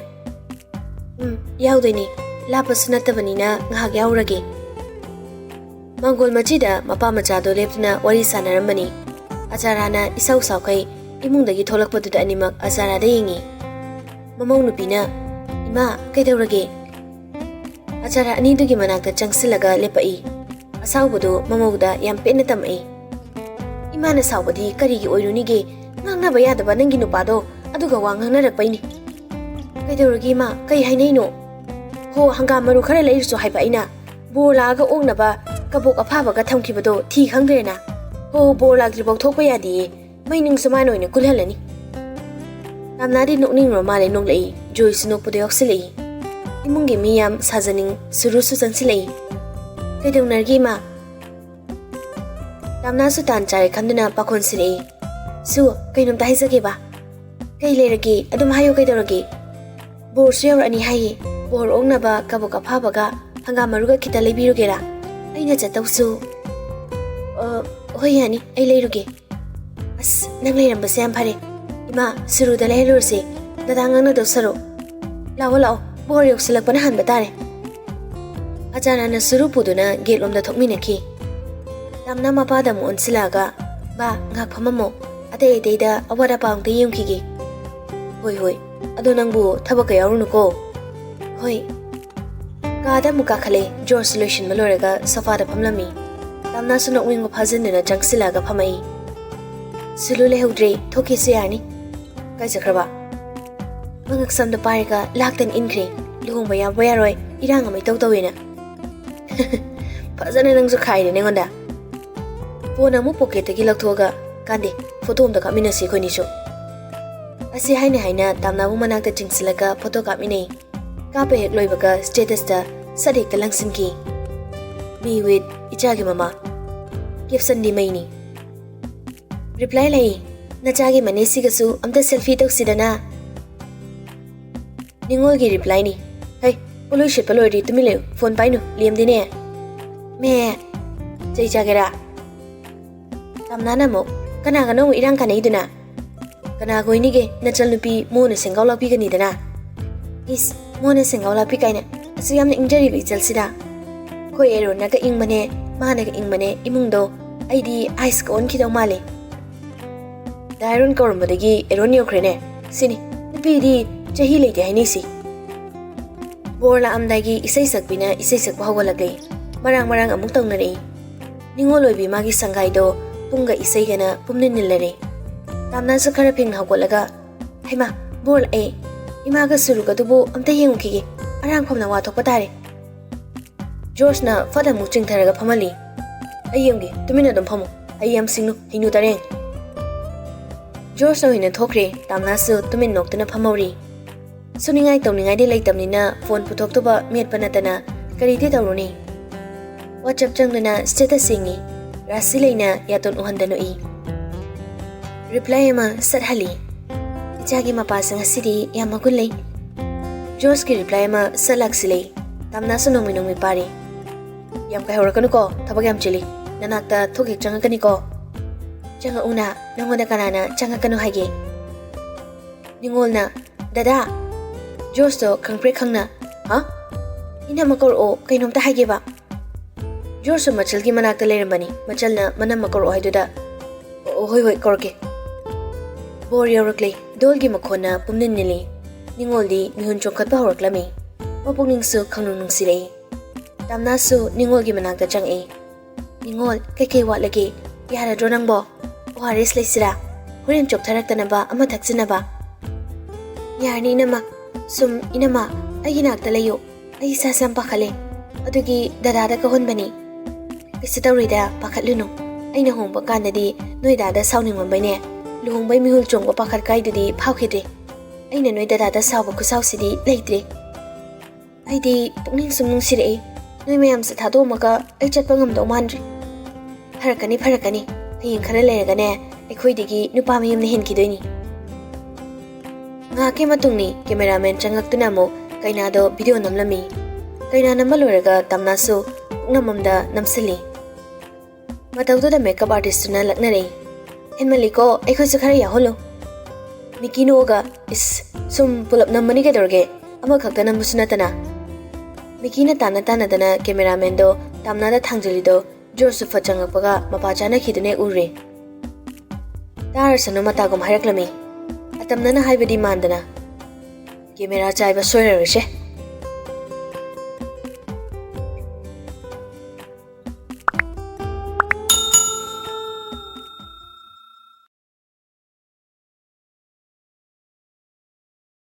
"ꯎꯝ, ꯌꯥꯎꯗꯣꯏꯅꯤ꯫ ꯂꯥꯞꯄꯁꯨ ꯅꯠꯇꯕꯅꯤꯅ ꯉꯥꯏꯍꯥꯛ ꯌꯥꯎꯔꯒꯦ꯫" ꯃꯥꯡꯒꯣꯜ ꯃꯆꯤꯗ ꯃꯄꯥ ꯃꯆꯥꯗꯣ ꯂꯦꯞꯇꯨꯅ ꯋꯥꯔꯤ ꯁꯥꯟꯅꯔꯝꯕꯅꯤ꯫ ꯑꯆꯥꯔꯥꯅ ꯏꯁꯥꯎ ꯁꯥꯎꯈꯩ ꯏꯃꯨꯡꯗꯒꯤ ꯊꯣꯛꯂꯛꯄꯗꯨꯗ ꯑꯅꯤꯃꯛ ꯑꯆꯥꯔꯥꯗ ꯌꯦꯡꯉꯤ꯫ ꯃꯃꯧ ꯅꯨꯄꯤꯅ, "ꯏꯃꯥ, ꯀꯩꯗꯧꯔꯒꯦ?" ꯑꯆꯥꯔꯥ ꯑꯅꯤꯗꯨꯒꯤ ꯃꯅꯥꯛꯇ ꯆꯪꯁꯤꯜꯂꯒ ꯂꯦꯞꯄꯛꯏ꯫ ꯑꯁꯥꯎꯕꯗꯨ ꯃꯃꯧꯗ ꯌꯥꯝ ꯄꯦꯟꯅ ꯇꯝꯃꯛꯏ꯫ "ꯏꯃꯥꯅ ꯁꯥꯎꯕꯗꯤ ꯀꯔꯤꯒꯤ ꯑꯣꯏꯔꯨꯅꯤꯒꯦ? ꯉꯥꯡꯅꯕ ꯌꯥꯗꯕ ꯅꯪꯒꯤ ꯅꯨꯄꯥꯗꯣ ꯑꯗꯨꯒ ꯋꯥ ꯉꯥꯡꯅꯔꯛꯄꯩꯅꯤ꯫" "ꯀꯩꯗꯧꯔꯒꯦ ꯏꯃꯥ? ꯀꯩ ꯍꯥꯏꯅꯩꯅꯣ?" "ꯍꯣ, ꯍꯪꯒꯥꯝ ꯃꯔꯨ ꯈꯔ ꯂꯩꯔꯨꯆꯣ ꯍꯥꯏꯕ ꯑꯩꯅ꯫ ꯕꯣꯔ ꯂꯥꯛꯑꯒ ꯑꯣꯛꯅꯕ ꯀꯕꯣꯛ ꯑꯐꯥꯕꯒ ꯊꯝꯈꯤꯕꯗꯣ ꯊꯤ ꯈꯪꯗ꯭ꯔꯦꯅ꯫ ꯍꯣ, ꯕꯣꯔ ꯂꯥꯛꯇ꯭ꯔꯤꯐꯥꯎ ꯊꯣꯛꯄ ꯌꯥꯗꯦꯌꯦ꯫ ꯃꯩ ꯅꯨꯡꯁꯨ ꯃꯥꯅ ꯑꯣꯏꯅ ꯀꯨꯜꯍꯜꯂꯅꯤ꯫ ꯇꯥꯝꯅꯥꯗꯤ ꯅꯣꯛꯅꯤꯡꯉꯨꯔ ꯃꯥꯜꯂꯦ, ꯅꯣꯛꯂꯛꯏ꯫ ꯖꯣꯏꯁꯨ ꯅꯣꯛꯄꯗ ꯌꯥꯎꯁꯤꯜꯂꯛꯏ꯫ ꯏꯃꯨꯡꯒꯤ ꯃꯤ ꯌꯥꯝ ꯁꯥꯖꯅꯤꯡ ꯁꯨꯔꯨꯁꯨ ꯆꯪꯁꯤꯜꯂꯛꯏ꯫ "ꯀꯩꯗꯧꯅꯔꯒꯦ, ꯏꯃꯥ?" ꯇꯥꯝꯅꯥꯁꯨ ꯇꯥꯟ ꯆꯥꯔꯦ ꯈꯟꯗꯨꯅ ꯄꯥꯈꯣꯟ ꯁꯤꯔꯛꯏ꯫ "ꯁꯨ, ꯀꯩꯅꯣꯝꯇ ꯍꯥꯏꯖꯒꯦꯕ?" "ꯀꯩ ꯂꯩꯔꯒꯦ? ꯑꯗꯨꯝ ꯍꯥꯏꯌꯨ, ꯀꯩꯗꯧꯔꯒꯦ?" "ꯕꯣꯔꯁꯨ ꯌꯧꯔꯛꯑꯅꯤ ꯍꯥꯏꯌꯦ꯫ ꯕꯣꯔ ꯑꯣꯛꯅꯕ ꯀꯕꯣꯛ ꯑꯐꯥꯕꯒ ꯍꯪꯒꯥꯝ ꯃꯔꯨꯒ ꯈꯤꯇ ꯂꯩꯕꯤꯔꯨꯒꯦꯔꯥ?" "ꯑꯩꯅ ꯆꯠꯇꯧꯁꯨ?" "ꯑ, ꯍꯣꯏ, ꯌꯥꯅꯤ, ꯑꯩ ꯂꯩꯔꯨꯒꯦ꯫" "ꯑꯁ, ꯅꯪ ꯂꯩꯔꯝꯕꯁꯦ ꯌꯥꯝ ꯐꯔꯦ꯫ ꯏꯃꯥ, ꯁꯨꯔꯨꯗ ꯂꯩꯍꯜꯂꯨꯔꯁꯦ, ꯗꯗꯥ ꯉꯥꯡꯅꯗꯧ ꯁꯔꯨꯛ꯫ ꯂꯥꯛꯑꯣ, ꯂꯥꯛꯑꯣ, ꯕꯣꯔ ꯌꯧꯁꯤꯜꯂꯛꯄꯅ ꯍꯥꯟꯕ ꯇꯥꯔꯦ꯫" ꯑꯆꯥꯅꯥꯅ ꯁꯨꯔꯨ ꯄꯨꯗꯨꯅ ꯒꯦꯠꯂꯣꯝꯗ ꯊꯣꯛꯃꯤꯟꯅꯈꯤ꯫ ꯇꯥꯝꯅꯥ ꯃꯄꯥꯗ ꯑꯃꯨꯛ ꯑꯣꯟꯁꯤꯜꯂꯛꯑꯒ, "ꯕꯥ, ꯉꯥꯏꯍꯥꯛ ꯐꯝꯃꯝꯃꯣ, ꯑꯇꯩ ꯑꯇꯩꯗ ꯑꯋꯥꯠ ꯑꯄꯥ ꯑꯃꯨꯛꯇ ꯌꯦꯡꯈꯤꯒꯦ꯫" "ꯍꯣꯏ, ꯍꯣꯏ, ꯑꯗꯣ ꯅꯪꯕꯨ ꯊꯕꯛꯀ ꯌꯥꯎꯔꯨꯅꯨꯀꯣ꯫" "ꯍꯣꯏ꯫" ꯀꯥꯗ ꯑꯃꯨꯛ ꯀꯥꯈꯠꯂꯦ꯫ ꯖꯣꯔꯖ ꯂꯣꯏꯁꯤꯟꯕ ꯂꯣꯏꯔꯒ ꯁꯣꯐꯥꯗ ꯐꯝꯂꯝꯃꯤ꯫ ꯇꯥꯝꯅꯥꯁꯨ ꯅꯣꯛꯅꯤꯡꯕ ꯐꯥꯖꯤꯟꯗꯨꯅ ꯆꯪꯁꯤꯜꯂꯛꯑꯒ ꯐꯝꯃꯛꯏ꯫ "ꯁꯨꯂꯨ ꯂꯩꯍꯧꯗ꯭ꯔꯦ, ꯊꯣꯛꯀꯦꯁꯨ ꯌꯥꯔꯅꯤ꯫" "ꯀꯥꯏ ꯆꯠꯈ꯭ꯔꯕ?" "ꯃꯉꯛ ꯁꯝꯗ ꯄꯥꯏꯔꯒ ꯂꯥꯛꯇꯅ ꯏꯟꯈ꯭ꯔꯦ꯫ ꯂꯨꯍꯣꯡꯕ ꯌꯥꯎꯕ ꯌꯥꯔꯣꯏ, ꯏꯔꯥꯡ ꯑꯃ ꯏꯇꯧ ꯇꯧꯋꯦꯅ꯫" "ꯐꯖꯅ ꯅꯪꯁꯨ ꯈꯥꯏꯔꯦ ꯅꯉꯣꯟꯗ꯫" ꯐꯣꯟ ꯑꯃꯨꯛ ꯄꯣꯀꯦꯠꯇꯒꯤ ꯂꯧꯊꯣꯛꯑꯒ, "ꯀꯥꯟꯗꯦ, ꯐꯣꯇꯣ ꯑꯝꯇ ꯀꯥꯞꯃꯤꯟꯅꯁꯤ ꯑꯩꯈꯣꯏꯅꯤꯁꯨ꯫" ꯑꯁꯤ ꯍꯥꯏꯅ ꯍꯥꯏꯅ ꯇꯥꯝꯅꯥꯕꯨ ꯃꯅꯥꯛꯇ ꯆꯤꯡꯁꯤꯜꯂꯒ ꯐꯣꯇꯣ ꯀꯥꯞꯃꯤꯟꯅꯩ꯫ ꯀꯥꯞꯄ ꯍꯦꯛ ꯂꯣꯏꯕꯒ ꯁ꯭ꯇꯦꯇꯁꯇ ꯁꯠ ꯍꯦꯛꯇ ꯂꯪꯁꯤꯟꯈꯤ, "Me with ꯏꯆꯥꯒꯤ ꯃꯃꯥ꯫" ꯀꯦꯞꯁꯟꯗꯤ ꯃꯩꯅꯤ꯫ ꯔꯤꯄ꯭ꯂꯥꯏ ꯂꯩ, "ꯅꯆꯥꯒꯤ ꯃꯅꯦꯁꯤꯒꯁꯨ ꯑꯝꯇ ꯁꯦꯜꯐꯤ ꯇꯧꯁꯤꯗꯅ꯫" ꯅꯤꯉꯣꯜꯒꯤ ꯔꯤꯄ꯭ꯂꯥꯏꯅꯤ, "ꯍꯩ, ꯄꯣꯠꯂꯣꯏ ꯁꯦꯠꯄ ꯂꯣꯏꯔꯗꯤ ꯇꯨꯃꯤꯟ ꯂꯩꯌꯨ, ꯐꯣꯟ ꯄꯥꯏꯅꯨ, ꯂꯦꯝꯗꯦꯅꯦ꯫" "ꯃꯦ, ꯆꯩ ꯆꯥꯒꯦꯔꯥ?" ꯇꯥꯝꯅꯥꯅ ꯑꯃꯨꯛ, "ꯀꯅꯥꯒꯅꯣ ꯑꯃꯨꯛ ꯏꯔꯥꯡ ꯀꯥꯟꯅꯩꯗꯨꯅ?" "ꯀꯅꯥꯒ ꯑꯣꯏꯅꯤꯒꯦ, ꯅꯆꯜꯅꯨꯄꯤ ꯃꯣꯅ ꯁꯦꯡꯒꯥꯎ ꯂꯥꯛꯄꯤꯒꯅꯤꯗꯅ꯫" "ꯏꯁ, ꯃꯣꯅ ꯁꯦꯡꯒꯥꯎ ꯂꯥꯛꯄꯤ ꯀꯥꯏꯅ, ꯑꯁꯨꯛ ꯌꯥꯝꯅ ꯏꯪꯖꯔꯤꯕ ꯏꯆꯜꯁꯤꯗ?" "ꯑꯩꯈꯣꯏ ꯑꯦꯔꯣꯟꯅꯒ ꯏꯪꯕꯅꯦ, ꯃꯥꯅꯒ ꯏꯪꯕꯅꯦ, ꯏꯃꯨꯡꯗꯣ ꯑꯩꯗꯤ ꯑꯥꯏꯁꯀ ꯑꯣꯟꯈꯤꯗꯧ ꯃꯥꯜꯂꯦ꯫" ꯗꯥꯏꯔꯣꯟ ꯀꯧꯔꯝꯕꯗꯒꯤ ꯑꯦꯔꯣꯟ ꯌꯧꯈ꯭ꯔꯦꯅꯦ꯫ ꯁꯤꯅꯤ ꯅꯨꯄꯤꯗꯤ ꯆꯍꯤ ꯂꯩꯇꯦ ꯍꯥꯏꯅꯩꯁꯤ꯫ ꯕꯣꯔ ꯂꯥꯛꯑꯝꯗꯥꯏꯒꯤ ꯏꯁꯩ ꯁꯛꯄꯤꯅ ꯏꯁꯩ ꯁꯛꯄ ꯍꯧꯒꯠꯂꯛꯂꯦ꯫ ꯃꯔꯥꯡ ꯃꯔꯥꯡ ꯑꯃꯨꯛ ꯇꯧꯅꯔꯛꯏ꯫ ꯅꯤꯉꯣꯜ ꯑꯣꯏꯕꯤ ꯃꯥꯒꯤ ꯁꯪꯒꯥꯏꯗꯣ ꯄꯨꯡꯒ ꯏꯁꯩꯒꯅ ꯄꯨꯝꯅꯤꯟ ꯅꯤꯜꯂꯔꯦ꯫ ꯇꯥꯝꯅꯥꯁꯨ ꯈꯔ ꯐꯤꯡꯅ ꯍꯧꯒꯠꯂꯒ, "ꯍꯩꯃꯥ, ꯕꯣꯔ ꯂꯥꯛꯑꯦ꯫ ꯏꯃꯥꯒ ꯁꯨꯔꯨꯒꯗꯨꯕꯨ ꯑꯝꯇ ꯌꯦꯡꯉꯨꯈꯤꯒꯦ꯫ ꯑꯔꯥꯡꯐꯝꯅ ꯋꯥ ꯊꯣꯛꯄ ꯇꯥꯔꯦ꯫" ꯖꯣꯔꯖꯅ ꯐꯠ ꯑꯃꯨꯛ ꯆꯤꯡꯊꯔꯒ ꯐꯝꯍꯜꯂꯤ꯫ "ꯑꯩ ꯌꯦꯡꯒꯦ, ꯇꯨꯃꯤꯟꯅ ꯑꯗꯨꯝ ꯐꯝꯃꯨ꯫ ꯑꯩ ꯌꯥꯝ ꯁꯤꯡꯅꯨ, ꯍꯩꯅꯨ ꯇꯔꯦꯡ"꯫ ꯖꯣꯔꯖꯅ ꯑꯣꯏꯅ ꯊꯣꯛꯈ꯭ꯔꯦ꯫ ꯇꯥꯝꯅꯥꯁꯨ ꯇꯨꯃꯤꯟ ꯅꯣꯛꯇꯨꯅ ꯐꯝꯍꯧꯔꯤ꯫ ꯁꯨꯅꯤꯡꯉꯥꯏ ꯇꯧꯅꯤꯡꯉꯥꯏꯗꯤ ꯂꯩꯇꯕꯅꯤꯅ ꯐꯣꯟ ꯄꯨꯊꯣꯛꯇꯨꯕ ꯃꯦꯠꯄ ꯅꯠꯇꯅ ꯀꯔꯤꯗꯤ ꯇꯧꯔꯨꯅꯤ? WhatsApp ꯆꯪꯗꯨꯅ status ꯌꯦꯡꯉꯤ꯫ ꯔꯥꯁꯤꯂꯩꯅ ꯌꯥꯇꯣꯟ ꯎꯍꯟꯗ ꯅꯣꯛꯏ꯫ Reply ꯑꯃ ꯁꯠ ꯍꯜꯂꯤ꯫ "ꯏꯆꯥꯒꯤ ꯃꯄꯥꯁꯦ ꯉꯁꯤꯗꯤ ꯌꯥꯝ ꯃꯒꯨꯟ ꯂꯩ"꯫ ꯖꯣꯔꯖꯀꯤ reply ꯑꯃ ꯁꯠ ꯂꯥꯛꯁꯤꯜꯂꯤ꯫ ꯇꯥꯝꯅꯥꯁꯨ ꯅꯣꯡꯃꯩ ꯅꯣꯡꯃꯩ ꯄꯥꯔꯤ꯫ "ꯌꯥꯝ ꯀꯥꯏꯍꯧꯔꯛꯀꯅꯨꯀꯣ, ꯊꯕꯛ ꯌꯥꯝ ꯆꯤꯜꯂꯤ꯫ ꯅꯅꯥꯛꯇ ꯊꯣꯛ ꯍꯦꯛ ꯆꯪꯉꯛꯀꯅꯤꯀꯣ"꯫ "ꯆꯪꯉꯛꯎꯅ, ꯅꯪꯉꯣꯟꯗ ꯀꯅꯥꯅ ꯆꯪꯉꯛꯀꯅꯨ ꯍꯥꯏꯒꯦ?" ꯅꯤꯉꯣꯜꯅ, "ꯗꯗꯥ!" ꯖꯣꯔꯖꯇꯣ ꯈꯪꯄ꯭ꯔꯦꯛ ꯈꯪꯅ, "ꯍꯥ? ꯏꯅꯝꯃ ꯀꯧꯔꯛꯑꯣ, ꯀꯩꯅꯣꯝꯇ ꯍꯥꯏꯒꯦꯕ"꯫ ꯖꯣꯔꯖꯁꯨ ꯃꯆꯜꯒꯤ ꯃꯅꯥꯛꯇ ꯂꯩꯔꯝꯕꯅꯤ꯫ ꯃꯆꯜꯅ ꯃꯅꯝꯃ ꯀꯧꯔꯛꯑꯣ ꯍꯥꯏꯗꯨꯗ, "ꯑꯣ, ꯍꯣꯏ, ꯍꯣꯏ, ꯀꯧꯔꯛꯀꯦ"꯫ ꯕꯣꯔ ꯌꯧꯔꯛꯂꯦ꯫ ꯙꯣꯜꯒꯤ ꯃꯈꯣꯟꯅ ꯄꯨꯝꯅꯤꯜ ꯅꯤꯜꯂꯤ꯫ ꯅꯤꯉꯣꯜꯗꯤ ꯃꯤꯍꯨꯟ ꯆꯣꯡꯈꯠꯄ ꯍꯧꯔꯛꯂꯝꯃꯤ꯫ ꯃꯄꯨꯛꯅꯤꯡꯁꯨ ꯈꯪꯅꯨꯡ ꯅꯨꯡꯁꯤꯔꯛꯏ꯫ ꯇꯥꯝꯅꯥꯁꯨ ꯅꯤꯉꯣꯜꯒꯤ ꯃꯅꯥꯛꯇ ꯆꯪꯉꯛꯏ꯫ "ꯅꯤꯉꯣꯜ, ꯀꯩꯀꯩ ꯋꯥꯠꯂꯒꯦ? ꯌꯥꯔꯗ꯭ꯔꯣ ꯅꯪꯕꯣ? ORS ꯂꯩꯁꯤꯔꯥ? ꯍꯣꯔꯦꯟ ꯆꯣꯛꯊꯔꯛꯇꯅꯕ ꯑꯃ ꯊꯛꯁꯤꯟꯅꯕ"꯫ "ꯌꯥꯔꯅꯤ ꯏꯅꯝꯃ꯫ ꯁꯨꯝ, ꯏꯅꯝꯃ, ꯑꯩꯒꯤ ꯅꯥꯛꯇ ꯂꯩꯌꯨ꯫ ꯑꯩ ꯏꯁꯥꯁꯦ ꯌꯥꯝ ꯄꯥꯈꯠꯂꯦ꯫ ꯑꯗꯨꯒꯤ ꯗꯗꯥꯗ ꯀꯧꯍꯟꯕꯅꯤ"꯫ "ꯀꯩꯁꯨ ꯇꯧꯔꯣꯏꯗ, ꯄꯥꯈꯠꯂꯨꯅꯨ꯫ ꯑꯩꯅ ꯍꯣꯡꯕ ꯀꯥꯟꯗꯗꯤ ꯅꯣꯏ ꯗꯥꯗ ꯁꯥꯎꯅꯤꯡꯃꯟꯕꯩꯅꯦ, ꯂꯨꯍꯣꯡꯕꯩ ꯃꯤꯍꯨꯜ ꯆꯣꯡꯕ ꯄꯥꯈꯠ ꯀꯥꯏꯗꯨꯗꯤ ꯐꯥꯎꯈꯤꯗ꯭ꯔꯦ꯫ ꯑꯩꯅ ꯅꯣꯏ ꯗꯗꯥꯗ ꯁꯥꯎꯕ ꯈꯨꯁꯥꯎꯁꯤꯗꯤ ꯂꯩꯇ꯭ꯔꯦ"꯫ "ꯑꯩꯗꯤ ꯄꯨꯛꯅꯤꯡ ꯁꯨꯝ ꯅꯨꯡꯁꯤꯔꯛꯏ꯫ ꯅꯣꯏ ꯃꯌꯥꯝꯁꯦ ꯊꯥꯗꯣꯛꯑꯝꯃꯒ ꯑꯩ ꯆꯠꯄ ꯉꯝꯗꯧ ꯃꯥꯟꯗ꯭ꯔꯦ"꯫ "ꯐꯔꯛꯀꯅꯤ, ꯐꯔꯛꯀꯅꯤ꯫ ꯍꯌꯦꯡ ꯈꯔ ꯂꯩꯔꯒꯅꯦ, ꯑꯩꯈꯣꯏꯗꯒꯤ ꯅꯨꯄꯥ ꯃꯌꯨꯝꯅ ꯍꯦꯟꯈꯤꯗꯣꯏꯅꯤ"꯫ ꯉꯥꯏꯍꯥꯛꯀꯤ ꯃꯇꯨꯡꯅꯤ꯫ Cameraman ꯆꯪꯉꯛꯇꯨꯅ ꯑꯃꯨꯛ ꯀꯩꯅꯥꯗꯣ video ꯅꯝꯂꯝꯃꯤ꯫ ꯀꯩꯅꯥ ꯅꯝꯕ ꯂꯣꯏꯔꯒ ꯇꯝꯅꯥꯁꯨ ꯄꯨꯛꯅꯝ ꯑꯃꯗ ꯅꯝꯁꯤꯜꯂꯤ꯫ ꯃꯇꯧꯗꯨꯗ makeup artistꯇꯨꯅ ꯂꯛꯅꯔꯛꯏ꯫ "ꯍꯦꯟꯃꯜꯂꯤꯀꯣ, ꯑꯩꯈꯣꯏꯁꯨ ꯈꯔ ꯌꯥꯎꯍꯜꯂꯨ"꯫ ꯃꯤꯀꯤ ꯅꯣꯛꯑꯒ, "ꯏꯁ, ꯁꯨꯝ ꯄꯨꯂꯞ ꯅꯝꯕꯅꯤ ꯀꯩꯗꯧꯔꯒꯦ? ꯑꯃꯈꯛꯇ ꯅꯝꯕꯁꯨ ꯅꯠꯇꯅ"꯫ ꯃꯤꯀꯤꯅ ꯇꯥꯟꯅ ꯇꯥꯟꯅꯗꯅ cameramanꯗꯣ ꯇꯥꯝꯅꯥꯗ ꯊꯥꯡꯖꯤꯜꯂꯤꯗꯣ ꯖꯣꯔꯖꯁꯨ ꯐꯠ ꯆꯪꯉꯛꯄꯒ ꯃꯄꯥ ꯆꯥꯅꯈꯤꯗꯨꯅ ꯎꯔꯦ꯫ ꯇꯥꯔꯁꯅꯨ ꯃꯇꯥꯒꯨꯝ ꯍꯥꯏꯔꯛꯂꯝꯃꯤ꯫ ꯑꯇꯝꯅꯅ ꯍꯥꯏꯕꯗꯤ ꯃꯥꯟꯗꯅ, "Camera ꯆꯥꯏꯕ ꯁꯣꯏꯔꯔꯣꯏꯁꯦ"꯫